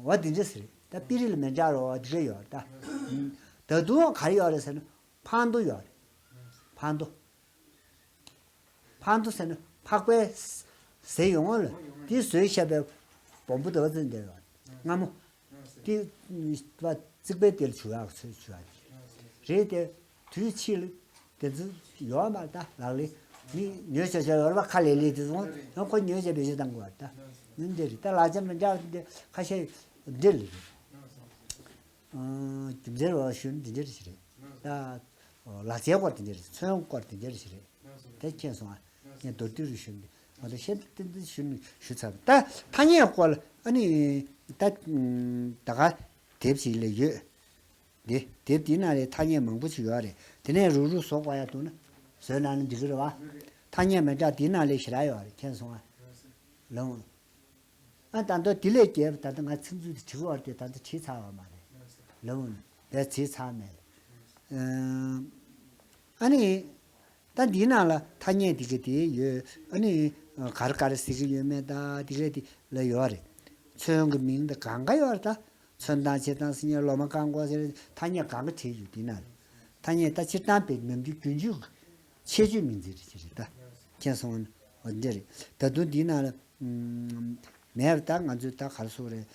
འོ་འདི་འདྲ་ཟེར་རེད། ད་པིར་ལ་མི་འདྲ་རོ་འདི་འདྲ་ཡོད་རེད་ད། ད་དུང་ག་རེ་ཡོད་རེད་ཟེར་ན་ཕག་མདོ་ཡོད་རེད། ཕག་མདོ། ཕག་མདོ་ཟེར་ན་ཕག་པའི་ཟས་ཡོང་ངོ་ལ། དེ་ཟོས་བཞག་པའི་སྦོམ་པོ་འདུག་ཟེར་འདི་ཡོད། མངར་མོ། དེ་བ་རྩིག་པའི་དེ་ལ་བྱུག་ཡག་ཚོས་བྱུག་ཡག་རེད་དེ། དུས་ཕྱིས་ལ་དེ་ཚོ་ཡོད་མ་རེད་ད། ལག་ལེན་མི་ཉོས་བྱས་བྱས་ཡོད་རེད་པ། ཁ་ལས་ལས་དེ་ཚོ་ཡང་ཁོ་ཉོས་བྱས་བེད་སྤྱོད་བཏང་དགོས་པ་རེད་ད། ནི་འདི་རེད་ད། ལག་ཆ་མི་འདྲ་བ་འདི་ཁ་ཤས་འདི་ལ་རེད། རྒྱུ་མཚན་བ་ཞུ་ན་འདི་འདྲ་ཞིག་རེད་ད། ལག་ཆའི་སྐོར་དེ་འདྲ་རེད། ཚོན་སྐོར་དེ་འདྲ་ཞིག་རེད། དེ་མཁྱེན་སོང་ཨ། ངས་མདོར་བསྡུས་རུ་ཞུ་ནས་ང་ཚོ་ཤེས་ཏན་ཏན་ཞུ་ནས་ཞུ་ཚར། ད་ཐ་སྙད་སྐོར་ལ་ཨ་ནི་ད་ད་ག་དེབ་ཞིག་ལ་ཡོད། འདི་དེབ་འདི་ནང་ལ་ཐ་སྙད་མང་པོ་ཞིག་ཡོད་རེད། དེ་ནས་རུག་རུག་བཟོ་དགོས་ཡ་འདུག་ན་བཟོས་གནང་ན་འགྲིག་གི་རེད་བ། ཐ་སྙད་མི་འདྲ་འདི་ནང་ལ་ཞེ་དྲག་ཡོད་རེད། མཁྱེན་སོང་ཨ། ལོང་། ཨ་ད་ལྟ་དེ་ལས་རྒྱས་པ་ད་ལྟ་ང་ཚིག་མཛོད་དུ་བྲིས་པ་དེ་ད་ལྟ་བྲིས་ཚར་བ་མ་རེད། ལོང་། དེ་བྲིས་ཚར་མེད། ཨ་ནི། ད་འདིའི་ནང་ལ་ཐ་སྙད་འདི་ག་དེ་ཡོད། ཨ་ནི། ག་རེ་ག་རེ་ཟེར་གྱི་ཡོད་མེད་ད་འདི་ག་དེ་ལ་ཡོད་རེད། ཚོན་གྱི་མིང་ད་གང་ག་ཡོད་རེད་ད། མཚོན་སྟངས་བྱེད་སྟངས་ཟེར་མཁན། ལོ་མ་གང་དགོས་ཟེར། ཐ་སྙད་གང་ག་བྲིས་ཡོད་དེ་ན། ཐ་སྙད་ད་སྤྱིར་བཏང་བའི་ནམ་རྒྱུན་རྒྱུན་སྤྱོད་ཀྱི་ཁྱད་ཆོས་མིང་ཚིག་རེ་ཅིག་རེད་ད། མཁྱེན་སོང་ཨ། འོ་འདི་རེད། ད་དུང་འདི་ན་ལ་མེད་པ་ད་ང་ཚོས་ད་ག་རེ་ཟེར་རེད།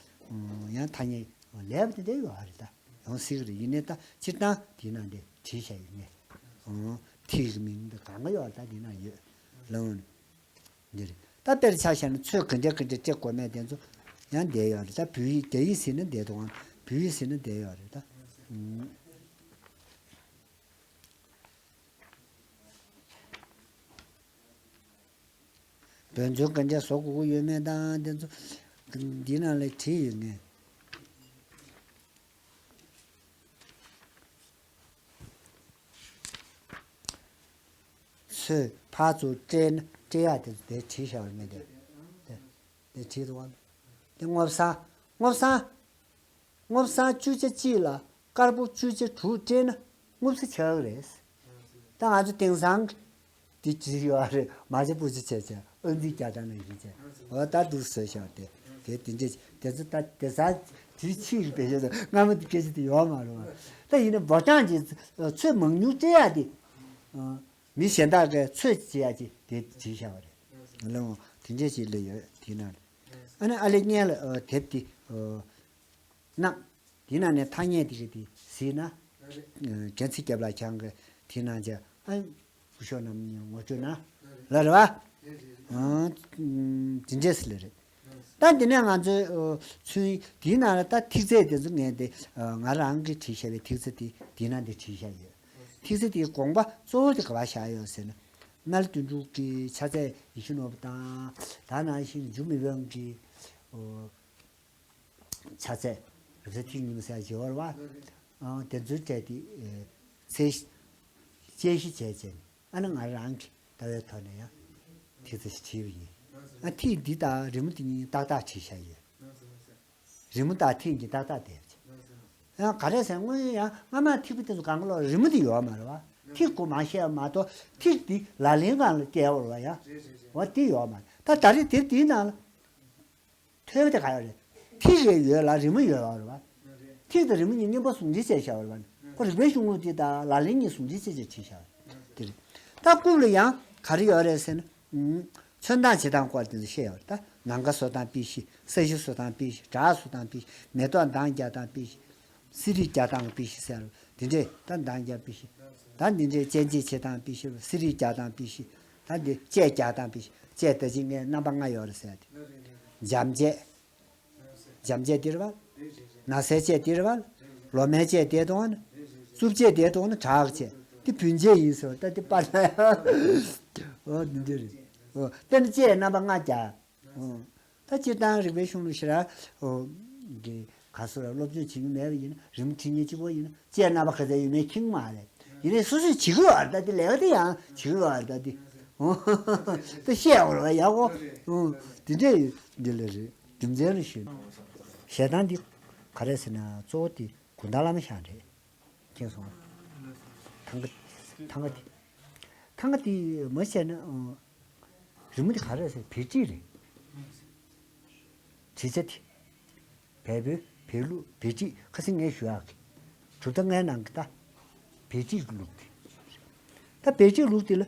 ཡང་ཐ་སྙད་ལེགས་པ་དེ་འདྲ་ཡོད་རེད་ད། ཡང་སྲིད་ཀྱི་རེད། ཡིན་ནའི་ད་སྤྱིར་བཏང་དེ་ན་འདི་བྲིས་བཞག་ཡོད་ངས། ཐིག་གི་མིང་འདི་གང་ག་ཡོད་རེད་ད། འདི་ན་ཡོད་ལ། འོ་འདི་རེད། ད་དཔེར་ཆ་བཞག་ན་ཚོས་ག་འདྲ་ག་འདྲ་སྤྲད་དགོས་མེད་དེ་ཚོ་ཡང་བསྡད་ཡོད་རེད་ད། བོད་ཡིག་རྒྱ་ཡིག་ཟེར་ན་བསྡད་འདུག་ཨང་། བོད་ཡིག་ཟེར་ན་བསྡད་ཡོད་རེད་ད། བོད་མཚོན་ག་འདྲ་བཟོ་དགོས་ཀྱི་ཡོད་མེད་དང་དེ་ཚོ་འདི་ནང་ལ་བྲིས་ཡོད་ངས། ཚོས་ཕར་ཚུར་སྤྲད་ན་སྤྲད་ཡག་དེ་ཚོ་དེ་བྲིས་བཞག་པ་མེད་དེ། དེ་དེ་བྲིས་འདུག་བ། དེ་སྔོ་བསངས། སྔོ་བསངས། སྔོ་བསངས་བཅུ་ཆ་གཅིག་ལ་དཀར་པོ་བཅུ་ཆ་དྲུག་སྤྲད་ན་སྔོ་བསངས་ཆགས་ཀྱི་རེད། ད་ང་ཚོ་དེང་སང་འདི་བྲིས་ཡོད་རེད། མ་ཆ་པོ་ཆ་བྱས་བྱས་ཨ་འཛི་རྒྱག་སྟངས་ནང་བཞིན་བྱས། འོ་ད་འདུག་བཟོས་བཞག་དེ་དེ་དེ་འདྲས་དེ་ཚོ་ད་དེ་ས་དེ་ཕྱིའི་བེད་སྤྱོད་དུ་སྔ་མོ་དེ་སྐད་ཆ་དེ་ཡོད་མ་རེད་བ། ད་ཡིན་ན་འབོར་གྲངས་ཀྱི་ཚོས་མང་ཉུང་སྤྲད་ཡག་དེ། མི་གཞན་དག་གིས་ཚོད་བྱེད་ཡག་ཅིག་དེ་བྲིས་བཞག་པ་རེད། ལོ་དེ་འདྲས་ཅིག་ལ་ཡོད་དེ་ན། ཨ་ནི་ཨ་ལེ་སྔོན་ལ་དེབ་དེ་གནང་། དེ་ནང་ནས་ཐ་སྙད་དེ་གི་དེ་གཟིགས་ན། རྒྱལ་མཚན་རྒྱབ་ལ་ཁྱང་གི་དེ་ནང་ཅིག་ཨ་སྐུ་ཞབས་རྣམ་གཉིས་ངོ་སྤྲོད་གནང་ལ་རེད་བ། དེ་འདྲས་ལ་རེད། ད་འདི་ནས་ང་ཚོས་ཚུལ་དེའི་ནང་ལ་ད་ཐིག་ཚད་དེ་ཚོ་ངས་དེ་ང་རང་གིས་བྲིས་བཞག་པའི་ཐིག་ཚད་དེ་དེའི་ནང་དེ་བྲིས་བཞག་ཡོད། ཐིག་ཚད་དེའི་དགོངས་པ་གཙོ་བོ་དེ་ག་པར་བཞག་ཡོད་ཟེར་ན། མངའ་བདག་དོན་གྲུབ་ཀྱི་ཕྱག་རྫས་ཡིད་བཞིན་ནོར་བུ་དང་། ད་ནང་བཞིན་འཇུ་མི་དབང་གི་ཕྱག་རྫས་རབ་གསལ་ཐིག་གཉིས་མ་ཟེར་བ་ཡོད་རེད་བ། དེ་ཚོའི་གྲས་དེ་ཚད་གཞི་དཔྱད་གཞི་བྱས་བྱས་ནས། ཨ་ནི་ང་རང་གི་ལྟ་བའི་ཐོག་ནས་ཡང་ཐིག་ཚད་ཞིག་བྲིས་པ་ཡིན། ཨ་ཐིག་འདི་དང་རི་མོ་འདི་གཉིས་ཏག་ཏག་བྲིས་བཞག་ཡོད། རི་མོ་དང་ཐིག་གཉིས་ཏག་ཏག་བསྡད་ཡོད། ཡང་ག་རེ་ཟེར་སྔོན་ཡང་སྔ་མ་ཐིག་པ་དེ་ཚོ་གང་ག་ལོག་རི་མོ་དེ་ཡོད་མ་རེད་བ། ཐིག་གོ་མ་བཤད་མ་གཏོགས་ཐིག་འདི་ལག་ལེན་སྒང་ལ་བསྐྱལ་བ་རེད་བ་ཡ། འོ་དེ་ཡོད་མ་རེད། ད་ད་རེས་དེབ་དེའི་ནང་ལ། ཐོས་པ་དེ་ག་ཡོད་རེད། ཐིག་རེ་ཡོད་ལ་རི་མོ་ཡོད་རེད་བ། ཐིག་དང་རི་མོ་གཉིས་མཉམ་པོ་ཟུང་འབྲེལ་བྱས་བཞག་པ་རེད་བ། ཁོ་རིག་པའི་གཞུང་ལུགས་དེ་དང་ལག་ལེན་གཉིས་ཟུང་འབྲེལ་བྱས་བྱས་བྲིས་བཞག་པ་དེ་རེད། ད་རྐུབ་ལ་ཡང་ག་རེ་ཡོད་རེད་ཟེར་ན། མཚོན་སྟངས་བྱེད་སྟངས་སྐོར་དེ་ཚོ་བཤད་ཡོད་རེད། ད་ནམ་མཁའ་བཟོ་སྟངས་དཔེ་བཞི། ས་གཞི་བཟོ་སྟངས་དཔེ་བཞི། བྲག་བཟོ་སྟངས་དཔེ་བཞི། མེ་ཏོག་མདངས་རྒྱག་སྟངས་དཔེ་བཞི། གསེར་རིས་རྒྱག་སྟངས་དཔེ་བཞི་ཟེར། དེ་འདྲས་ད་མདངས་རྒྱག་དཔེ་བཞི། ད་འདི་འདྲས་སྤྱན་འབྱེད་བྱེད་སྟངས་དཔེ་བཞི། གསེར་རིས་རྒྱག་སྟངས་དཔེ་བཞི། ད་འདི་ལྕེ་རྒྱག་སྟངས་དཔེ་བཞི། ལྕེ་ད་ཅི་ངས་རྣམ་པ་ལྔ་ཡོད་རེད་ཟེར་ཏེ། འཇམ་ལྕེ། འཇམ་ལྕེ་འདི་རེད་བ། ནགས་ཚལ་ལྕེ་འདི་རེད་བ། ལོ་མའི་ལྕེ་འདི་འདུག་ན། རྩུབ་ལྕེ་འདི་འདུག་ན་བྲག་ལྕེ། འདི་བུན་ལྕེ་ཡིན་ཟེར། ད་འདི་པར་ན་ཡང་། འོ་འདི་འདྲས་རེད། འོ་དཔེར་ན་ལྕེ་རྣམ་པ་ལྔ་རྒྱག་ད་སྤྱིར་བཏང་རིག་པའི་གཞུང་ལུགས་ཞེ་དྲག་གི་ག་སོ་ར་སློབ་སྦྱོང་བྱེད་རྒྱུ་མེད་པ་ཡིན་ན། རི་མོ་བྲིས་མཁན་གཅིག་པོ་ཡིན་ན་ལྕེ་རྣམ་པ་ག་ཚད་ཡོད་མེད་མཁྱེན་གྱི་མ་རེད། ཡིན་ནའི་སོ་སོས་བྱེད་ཀྱི་ཡོད་རེད། ད་དེ་ལས་ཀ་དེ་ཡང་བྱེད་ཀྱི་ཡོད་རེད། ད་དེ་ད་བཤད་འོར་བ་ཡག་གོ། དེ་འདྲས་ཡོད་འདི་ལ་རེད། རྒྱུ་མཚན་ལ་ཞུས། ཞེ་སྡང་འདི་ག་རེ་ཟེར་ན་གཙོ་བོ་དེ་གུང་ཐང་བླ་མ་ཞང་རེད། མཁྱེན་སོང་། ཐང་ག་ཐང་ག་དེ་ཐང་ག་དེ་མ་བཤད་ན། རི་མོ་དེ་ག་རེ་ཟེར། བེ་ཊིག་རེད། བྲིས་ཆ་དེ། བལ་པོའི་བོད་ལུགས་བེ་ཊིག་ཁ་སང་ངས་ཞུ་ཡག་གི་གྲུབ་མཐའ་ལྔའི་ནང་གི་ད་བེ་ཊིག་གི་ལུགས་དེ། ད་བེ་ཊིག་ལུགས་དེ་ལ་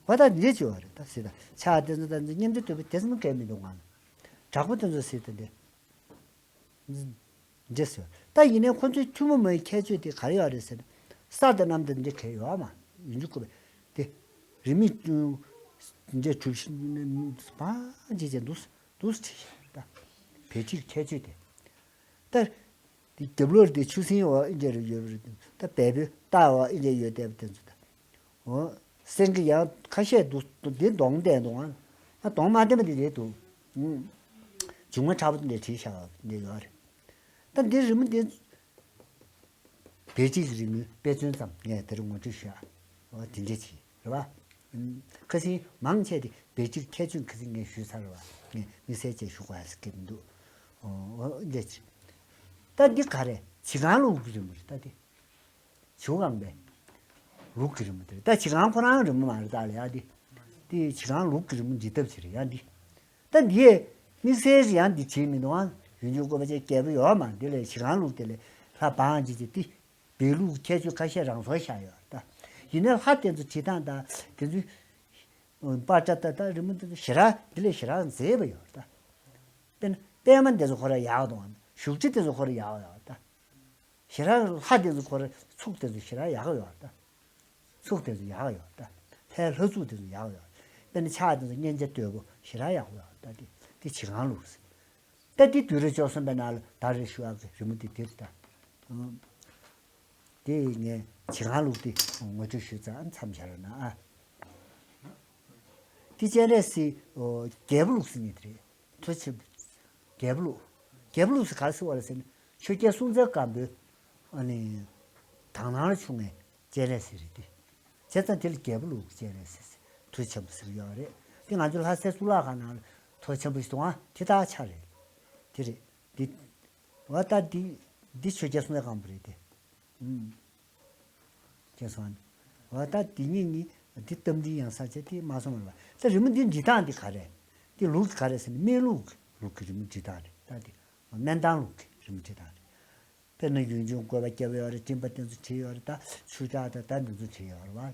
བ་ད་འདི་བྱས་པ་རེད། ད་ཟེར་ད་ཕྱག་དེ་ཚོ་ད་མཉམ་དུ་འདོད་པ་དེ་ཚོ་མ་གལ་མི་འདུག་ང་ལ། དྲག་པོ་དེ་ཚོ་ཟེར་ད་འདི། འདྲེ་ཟེར། ད་ཡིན་ནའི་ཁོ་ཚོའི་ཐུན་མོང་མའི་ཁྱད་ཆོས་དེ་ག་རེ་ཡོད་རེད་ཟེར་ན། ས་དང་གནམ་དང་འདྲེ་གལ་ཡོད་མ་ཡིན་རྒྱུ་དགོས་པས། དེ་རི་མོའི་འདྲེ་གྲུབ་ཤིང་སྤང་བྱེད་ཅན་འདུག་འདུག་བྲིས་ཤག་ད་བེ་ཊིག་ཁྱད་ཆོས་དེ། ད་དེ་རྒྱབ་ལོགས་དེ་ཆུ་སྲིན་འོག་ཨིན་ཇི་རུ་ཡོད་པ་རེད། ད་བལ་པོའི་རྟ་འོག་ཨིན་ཇི་ཡོད་བསྡད་པ་དེ་ཚོ་ད། འོ། སེང་གེ་ཡང་ཁ་ཤས་འདུག་འདི་གདོང་བསྟན་འདུག་ཨ་གདོང་མ་བསྟན་པ་འདི་རེད་འདུག་ཨུམ། མཇུག་མ་ཁྲ་པོ་འདི་བྲིས་བཞག་འདི་ཡོད་རེད། ད་འདི་རི་མོ་འདི་བེ་ཊིག་རི་མོའི་དཔེ་མཚོན་ཙམ་ངས་དེར་ངོ་སྤྲོད་ཞུ་ཡ། འོ་དེ་འདྲས་ཅིག་རེད་བ། ཨུམ། ཁ་སང་མང་ཆེ་དེ་བེ་ཊིག་ཁྱད་ཆོས་ཁ་སང་ངས་ཞུས་ཚར་བ། ངས་དམིགས་བསལ་བཅས་ཞུ་དགོས་ཡ་ཟེར་གྱི་མི་འདུག་འོ་འདི་འདྲས་ཅིག་ད་འདི་ག་རེ་བྱེ་སྒང་ལུགས་ཀྱི་རི་མོ་རེད་ད་འདི། བྱེ་སྒང་པའི་ལུགས་ཀྱི་རི་མོ་དེ་རེད། ད་བྱེ་སྒང་ཁོ་རང་རི་མོ་མ་རེད་ད་ལ་ཡ་འདི། དེ་བྱེ་སྒང་ལུགས་ཀྱི་རི་མོ་འབྲི་ཐབས་ཅིག་རེད་ཡ་འདི། ད་འདི་ཡས་དམིགས་བསལ་ཡང་འདི་བྱེད་མི་འདུག་ཨང་ ཡུལ་འབྱུང་བཀོད་པ་ཅན་རྒྱལ་པོ་ཡོད་མ་རེད། འདི་ལས་ཞིང་ཁམས་ལུགས་དེ་ལས་ལྷ་འབངས་ཅིག་ཅིག་སྟེ། བོད་ལུགས་ཁྱད་ཆོས་ཁ་ཤས་རང་སོར་བཞག་ཡོད་རེད་ད། ཡིན་ནའི་ལྷ་དེ་ཚོ་བྲིས་སྟངས་དང་དེ་ཚོའི་པར་འདྲ་ད་ལྟ་རི་མོ་དེ་ཚོ་ཞེ་དྲག་འདི་ལས་ཞེ་དྲག་མཛེས་པ་ཡོད་རེད་ད། དཔེར་ན་པད་མ་དེ་ཚོ་ཁོ་རང་ཡག་འདུག་ཨ། བཞུགས་ཁྲི་དེ་ཚོ་ཁོ་རང་ཡག་ཡོད་རེད་ད། ཞེ་དྲག་ལྷ་དེ་ཚོ་ཁོ་རང་ཚུགས་དེ་ཚོ་ཞེ་དྲག་ཡག་ཡོད་རེད་ད། ཚུགས་དེ་ཚོ་ཡག་ཡོད་རེད་ད། ལྷའི་ལྷ་ཚུགས་དེ་ཚོ་ཡག་ཡོད་རེད། དཔེར་ན་ཕྱག་དེ་ཚོ་སྙན་ཆ་དོད་པོ་ཞེ་དྲག་ཡག་ཡོད་རེད་ད། དེ་དེ་བྱེ་སྒང་ལུགས་ཟེར། ད་འདི་བསྡུས་གྲྭ་བཅུ་གསུམ་པའི་ནང་ལ་ད་རེས་ཞུ་ཡག་གི་རི་མོ་འདི་འདིར་ད། ཨང་། དེ་ངས་བྱེ་སྒང་ལུགས་འདི་ངོ་སྤྲོད་ཞུས་ཙང་མཚམས་བཞག་རོགས་གནང་ཨ། འདི་སྤྱན་རས་གཟིགས་རྒྱལ་པོ་ལུགས་ཟེར་མཁན་དེ་རེད། མཐུ་ཆེན་པོ། རྒྱལ་པོ་ལུགས། རྒྱལ་པོ་ལུགས་ཟེར་ག་རེ་ཟེར་བ་རེད་ཟེར་ན་ཆོས་རྒྱལ་སྲོང་བཙན་སྒམ་པོའི་ཨ་ནི་དག་སྣང་ལ་བྱུང་བའི་སྤྱན་རས་གཟིགས་རེད་དེ། བྱས་ཙང་དེ་ལ་རྒྱལ་པོ་ལུགས་ཀྱི་སྤྱན་རས་གཟིགས་ཟེར་མཐུ་ཆེན་པོ་ཟེར་གྱི་ཡོད་རེད། དེ་ང་ཚོའི་ལྷ་སའི་གཙུག་ལག་ཁང་ནང་ལ་མཐུ་ཆེན་པོ་ཞིག་འདུག་ཨ། དེ་དག་ཆ་རེད། དེ་རེད། དེ། འོ་ད་འདི་འདི་ཆོས་རྒྱལ་སྲོང་བཙན་སྒམ་པོ་རེད་དེ། ཨུམ། ཁྱེད་སོང་། འོ་ད་འདི་གཉིས་གཉིས་འདི་རྟ་མགྲིན་གཡང་གཟར་བྱས་དེ་མ་སོང་བར་བ། ད་རི་མོ་འདི་འབྲི་སྟངས་འདི་ག་རེད། འདི་ལུགས་ག་རེད་ཟེར་ན་སྨན་ལུགས་ལུགས་ཀྱི་རི་མོ་འབྲི་སྟངས་རེད་ད་འདི། སྨན་ཐང་ལུགས་ཀྱི་རི་མོ་འབྲི་སྟངས་རེད། དཔེར་ན་ཡུལ་འབྱུང་བཀོད་པ་རྒྱབ་ཡོད་རེད། སྤྲིན་པ་དེ་ཚོ་བྲིས་ཡོད་རེད་ད། ཆུ་བྲག་དང་ད་འདི་ཚོ་བྲིས་ཡོད་རེད་བ།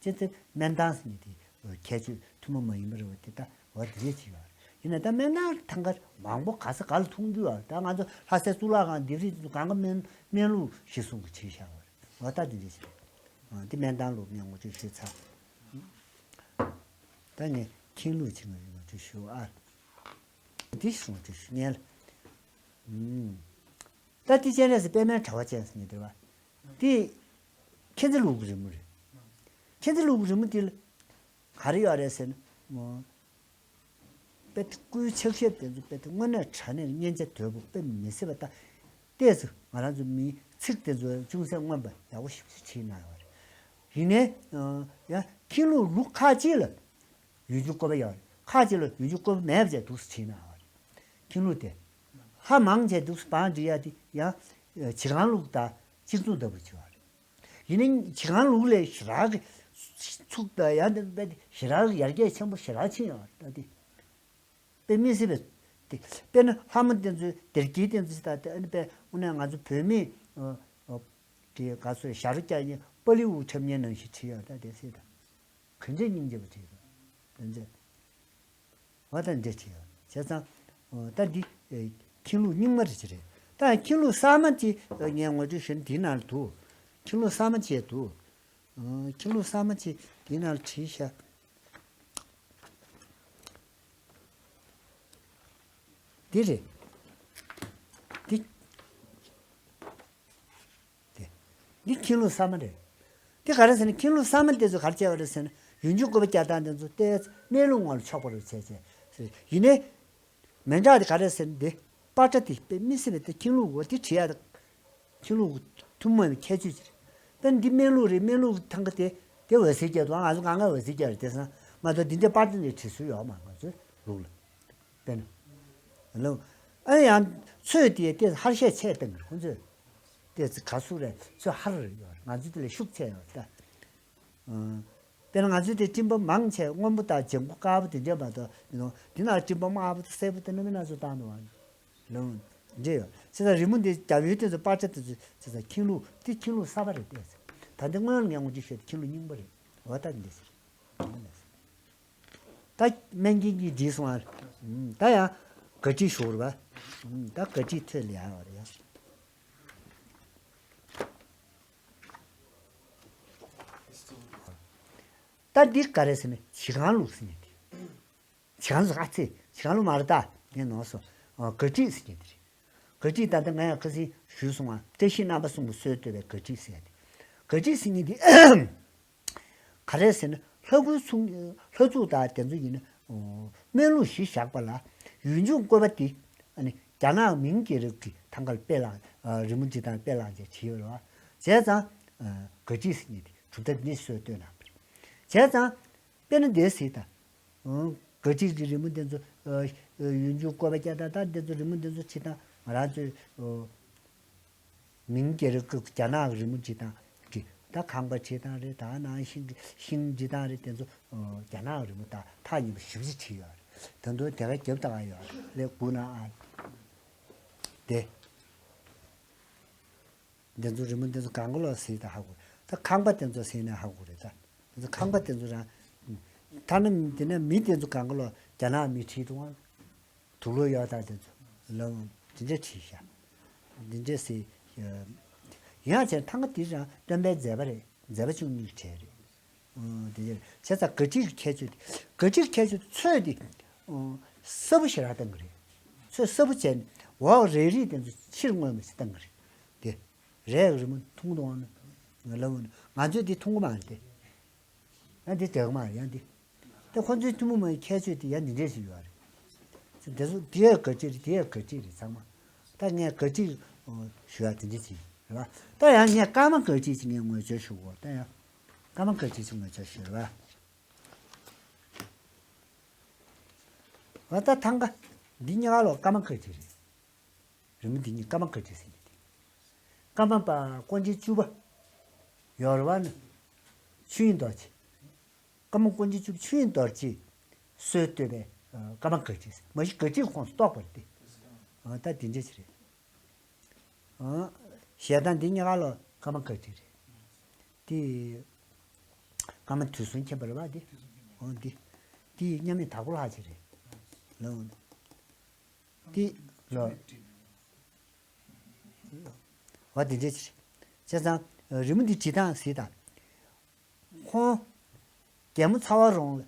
ཅི་ཚེ་སྨན་ཐང་ཟེར་མཁན་དེ་ཁྱད་ཆོས་ཐུན་མོང་མ་ཡིན་པ་རེད་བ། དེ་ད་འོ་དེ་འདྲས་བྲིས་ཡོད་རེད། ཡིན་ན་ད་སྨན་ཐང་ཐང་ག་མང་པོ་ག་ས་ག་ལ་མཐོང་རྒྱུ་ཡོད་རེད། ད་ང་ཚོ་ལྷ་སའི་གཙུག་ལག་ཁང་ལྡེབས་རིས་དེ་ཚོ་གང་ག་སྨན་སྨན་ལུགས་གཞིར་བཟུང་གི་བྲིས་བཞག་ཡོད་རེད། འོ་ད་དེ་འདྲས་བྲིས་རེད། ཨ། དེ་སྨན་ཐང་ལུགས་ངས་ངོ་སྤྲོད་ཞུས་ཚར། ད་ངས་མཁྱེན་ལུགས་ཅིག་ངོ་སྤྲོད་ཞུ་ཨ། དེ་ཞིག་ངོ་སྤྲོད་ཞུ་ཉན་ལ། ཨུམ། ད་དེ་སྤྱན་རས་གཟིགས་པད་མའི་དྲ་བ་ཅན་ཟེར་མཁན་དེ་རེད་བ། དེ་མཁྱེན་བརྩེ་ལུགས་ཀྱི་རི་མོ་རེད། མཁྱེན་བརྩེ་ལུགས་ཀྱི་རི་མོ་དེ་ལ་ག་རེ་ཡོད་རེད་ཟེར་ན། དཔེ་དེ་སྐུའི་ཕྱག་ཞབས་དེ་ཚོ་དཔེ་དེ་དངོས་གནས་དྲང་གནས་སྙན་ཆ་དོད་པོ་དཔེ་མི་སྲིད་པ། ད་ལྟས་ཚོ་ང་རང་ཚོ་མིའི་ཚིག་དེ་ཚོ་ཅུང་ཟད་མངོན་པ་ཡག་པོ་ཞིག་བྲིས་གནང་ཡོད་རེད། ཡིན་ནའི་ཡང་མཁྱེན་ལུགས་ལུགས་ཁག་ཅིག་ལ། ཡུལ་འབྱུང་བཀོད་པ་ཡོད་རེད། ཁག་ཅིག་ལ་ཡུལ་འབྱུང་བཀོད་པ་མེད་པ་བྱས་འདུག་སེ་བྲིས་གནང་བ་རེད། མཁྱེན་ལུགས་དེ། ལྷ་མང་ཆེ་འདུག་སེ་བང་སྒྲིག་ཡ་དེ་ཡང་བྱེ་སྒང་ལུགས་དང་གཅིག་མཚུངས་ལྟ་བུ་བྱས་པ་རེད། ཡིན་ནའི་བྱེ་སྒང་ལུགས་ལས་ཞེ་དྲག་གི་ཚུགས་དང་ཡང་དེ་དཔེ་ཞེ་དྲག་གི་ཡར་རྒྱས་ཆེན་པོ་ཞེ་དྲག་ཕྱིན་ཡོད་རེད་ད་དེ། དཔེ་མི་སྲིད་པའི་དེ། དཔེར་ན་ལྷ་མོ་དེ་ཚོའི་སྡེར་དཀྱིལ་དེ་ཚོ་ད་དེ་ཨ་ནི་དཔེ་དངོས་གནས་ང་ཚོ་བོད་མིའི་དེ་ག་ཚོད་ཞབས་བྲོ་རྒྱག་མཁན་པོ་ལི་ཝུཌ་འཁྲབ་མཁན་ནང་བཞིན་བྲིས་ཡོད་རེད་ད་དེ་སྲིད་ད། ག་འདྲས་སྙིང་རྗེ་པོ་བྲིས་འདུག་དེ་ཚོས། འོ་ད་འདྲས་བྲིས་ཡོད། བྱས་ཙང་། འོ་ད་འདི། ཨེ། མཁྱེན་ལུགས་རྙིང་མ་རེད་ཅེས་རེད། ད་མཁྱེན་ལུགས་གསར་མ་དེ་ངས་ངོ་སྤྲོད་ཞུ་ན་འདིའི་ནང་ལ་འདུག་མཁྱེན་ལུགས་གསར་མ་བྱས་འདུག་ཨ། མཁྱེན་ལུགས་གསར་མ་བྱས་འདིའི་ནང་ལ་བྲིས་ཤག་འདི་རེད། འདི། དེ། འདི་མཁྱེན་ལུགས་གསར་མ་རེད། དེ་ག་རེ་ཟེར་ན་མཁྱེན་ལུགས་གསར་མ་དེ་ཚོ་ག་རེ་བྱས་པ་རེད་ཟེར་ན་ཡུལ་འབྱུང་བཀོད་པ་རྒྱག་སྟངས་དེ་ཚོ་ཏོག་ཙམ་སྨན་ལུགས་ངོ་ལ་ཕྱོགས་པ་རུ་བྱས་བྱས། ཡིན་ནའི། མན་ངག་དེ་ག་རེ་ཟེར་ན་འདི། པར་ཁྲ་དེ་དཔེ་མི་སྲིད་པའི་དེ་མཁྱེན་ལུགས་འོ་དེ་བྲིས་ཡ་དེ། མཁྱེན་ལུགས་ཐུན་མོང་མའི་ཁྱད་ཆོས་ཅིག་རེད། དཔེར་ན་འདི་སྨན་ལུགས་རེད། སྨན་ལུགས་ཐང་ག་དེ། དེ་འོད་ཟེར་རྒྱས་འདུག་ང་ཚོ་གང་ག་འོད་ཟེར་རྒྱས་རེད་དེ་སང་མ་གཏོགས་འདི་འདྲའི་པར་ཁྲ་འདི་བྲིས་སྲོལ་ཡོད་མ་རེད་ང་ཚོའི་ལུགས་ལ། དཔེར་ན། ལོ། ཨ་ནི་ཡང་ཚོས་དེ་ཏོག་ཙམ་ཧར་ཤད་ཆད་བཏང་གི་རེད་ཁོང་ཚོས། ཏོག་ཙམ་ག་ཟེར་རེད་ཚོས་ཧར་ཡོད་རེད། ང་ཚོ་དེ་ལས་ཤུགས་ཆེ་ཡོད་རེད་ད། ཨ། དཔེར་ན་ང་ཚོ་དེ་སྤྲིན་པ་མང་ཆེ་སྔོན་པོ་དང་ལྗང་ཁུ་དཀར་པོ་དེ་འདྲ་མ་གཏོགས་མི་འདུག་འདི་ན་སྤྲིན་པ་དམར་པོ་དང་སེར་པོ་དེ་འདྲ་མིན་སྣ་ཚོགས་བཏང་འདུག་བ། ལོ། འདྲ་ཡོད། བྱས་ཙང་རི་མོ་འདི་རྒྱབ་ཡོལ་དེ་ཚོ་པར་ཆས་དེ་ཚོ་བྱས་ཙང་མཁྱེན་ལུགས་དེ་མཁྱེན་ལུགས་གསར་པ་རེད་བལྟས་ཚེ། ད་འདི་སྔོན་ལ་ངས་ངོ་སྤྲོད་ཞུས་དེ་མཁྱེན་ལུགས་རྙིང་པ་རེད། འོ་ད་འདི་ཟེར། ད་སྨན་གྱི་གཉིས་བསྒྲིལ་སོང་ཨ། ད་ཡང་དགའ་སྤྲེལ་ཞུ་རེད་པ། ད་དགའ་སྤྲེལ་ཐོད་ལ་ཡང་ཡོད་རེད་ཡ། ད་འདི་ག་རེ་ཟེར་ན་བྱེ་སྒང་ལུགས་ཟེར་མཁན་དེ། བྱེ་སྒང་ལུགས་ཨ་ཙི་བྱེ་སྒང་ལུགས་མ་རེད་ད་ངས་ནོར་སོང་། དགའ་སྤྲེལ་ཟེར་མཁན་དེ་རེད། དགའ་སྤྲེལ་ད་ལྟ་ང་ཡང་ཁ་སང་ཞུས་སོང་ཨ། བཀྲ་ཤིས་རྣམ་པ་གསུམ་གྱི་སྲོལ་གཏོད་པའི་དགའ་སྤྲེལ་ཟེར་ཡ་དེ། དགའ་སྤྲེལ་ཟེར་མཁན་དེ། ག་རེ་ཟེར་ན་ལྷ་སྐུའི་ཚུགས་ལྷ་ཚུགས་དང་དེ་ཚོ་ཡིན་ན་སྨན་ལུགས་གཞི་བཞག་པ་ལ་ཡུལ་འབྱུང་བཀོད་པ་དེ་ཨ་ནི་རྒྱ་ནག་མིང་རྒྱལ་རབས་ཀྱི་ཐང་ག་ལ་དཔེ་བླངས། རི་མོ་འབྲི་སྟངས་དཔེ་བླངས་བྱས་བྲིས་ཡོད་རེད་བ། བྱས་ཙང་དགའ་སྤྲེལ་ཟེར་མཁན་དེ་གྲུབ་མཐའ་འདི་སྲོལ་བཏོད་གནང་བ་རེད། བྱས་ཙང་དཔེར་ན་འདི་ཟེར་ད། དགའ་སྤྲེལ་གྱི་རི་མོ་འདི་ཚོ་ཡུལ་འབྱུང་བཀོད་པ་རྒྱག་སྟངས་ད་འདི་ཚོ་རི་མོ་འདི་ཚོ་བྲིས་སྟངས་ང་རང་ཚོའི། མིང་རྒྱལ་རབས་སྐབས་རྒྱ་ནག་གི་རི་མོ་འབྲི་སྟངས་ཀྱི་ད་ཁང་པ་བྲིས་སྟངས་རེད། ད་ནང་ཤིང་ཤིང་འབྲི་སྟངས་རེད། དེ་ཚོ་རྒྱ་ནག་གི་རི་མོ་ད་ཐག་ཉེ་པོ་ཞེ་པོ་ཅིག་བྲིས་ཡོད་རེད། ད་དུང་དེ་ག་རྒྱབ་ད་ག་ཡོད་རེད་ལས་སྒུག་ན་ཨ། དེ། འདི་ཚོ་རི་མོ་འདི་ཚོ་གང་ག་ལོག་གཟིགས་དང་ཧ་གོ། ད་ཁང་པ་དེ་ཚོ་གཟིགས་ན་ཧ་གོ་རེད་ད། འདི་ཚོ་ཁང་པ་དེ་ཚོ་རང་། ཐ་ན་དེ་ནས་མི་དེ་ཚོ་གང་ག་ལོག་རྒྱ་ནག་མི་ཁྲིད་འདུག་ཨང་། དུག་ལོག་གཡོག་སྟངས་དེ་ཚོ་ལ་འདི་འདྲ་བྲིས་ཤག་འདི་འདྲ་ཟེར། ཡང་བྱས་ཐང་ག་འདི་རང་སྟོན་པའི་མཛད་པ་རེད། མཛད་པ་བཅུ་གཉིས་ཀྱི་གྲས་རེད། ཨོ་དེ་འདྲ་བྱས་ཙང་ག་ཁྲིད་ཀྱི་ཁྱད་ཆོས་དེ། ག་ཁྲིད་ཀྱི་ཁྱད་ཆོས་དེ་ཚོས་དེ། ཨོ་སྲབ་པོ་ཞེ་དྲག་བཏང་གི་རེད། ཚོས་སྲབ་པོ་བྱས་ནས་འོག་རས་རིས་དེ་ཚོ་ཕྱིར་མངོན་པ་ཞིག་བཏང་གི་རེད། དེ་རས་ཀྱི་རི་མོ་མཐོང་དང་ནི་ང་ལབ་ནི་ང་ཚོས་འདི་མཐོང་གི་མ་རེད་དེ། ཡང་འདི་དྲན་གི་མ་རེད་ཡང་འདི། དེ་ཁོ་ཚོའི་ཐུན་མོང་མ་ཡི་ཁྱད་ཆོས་དེ་ཡང་འདི་འདྲས་ཞིག་ཡོད་རེད། དེ་ཚོ་དེ་ཡང་ག་ཁྲིད་རེད། དེ་ཡང་ག་ཁྲིད་རེད་ཚང་མ། ད་ངས་ག་ཁྲིད་ཞུ་ཡ་དེ་འདྲས་ཅིག་རེད་བ། ད་ཡང་ངས་ཀརྨ་ག་ཁྲིད་ཅིག་ངས་ངོས་སྦྱོར་ཞུ་གོ་ད་ཡང་། ཀརྨ་ག་ཁྲིད་ཅིག་ངོས་སྦྱོར་ཞུ་རེད་བ། ད་ཐང་ག་འདི་གཉིས་ཀ་ལོ་ཀརྨ་ག་ཁྲིད་རེད། རི་མོ་འདི་གཉིས་ཀརྨ་ག་ཁྲིད་ཟེར་གྱི་འདུག་ཀརྨ་པ་དཀོན་མཆོག་བཅུ་པ་ཡོད་རེད་བ་ནི། ཆོས་དབྱིངས་རྡོ་རྗེ། ཀརྨ་དཀོན་མཆོག་བཅུ་པ་ཆོས་དབྱིངས་རྡོ་རྗེས་སྲོལ་བཏོད་པའི་ཀརྨ་ག་ཁྲིད་ཟེར། མ་གཞི་ག་ཁྲིད་ཁོངས་སུ་གཏོགས་པ་རེད་དེ། ད་དེ་འདྲ་ཞིག་རེད། ཞལ་ཐང་འདི་གཉིས་ཀ་ལོ་ཀརྨ་ག་ཁྲིད་རེད། དེ་ཀརྨ་དུས་གསུམ་མཁྱེན་པ་རེད་བ་དེ། འོ་འདི། དེ་མཉམ་མེད་དྭགས་པོ་ལྷ་ཅིག་རེད། ལོ། དེ་ལོ། བ་དེ་འདྲས་ཅིག་རེད། བྱས་ཙང་རི་མོ་འདི་བྲིས་སྟངས་གཟིགས་དང་། ཁོང་། རྒྱལ་མོ་ཚ་བ་རོང་ལ།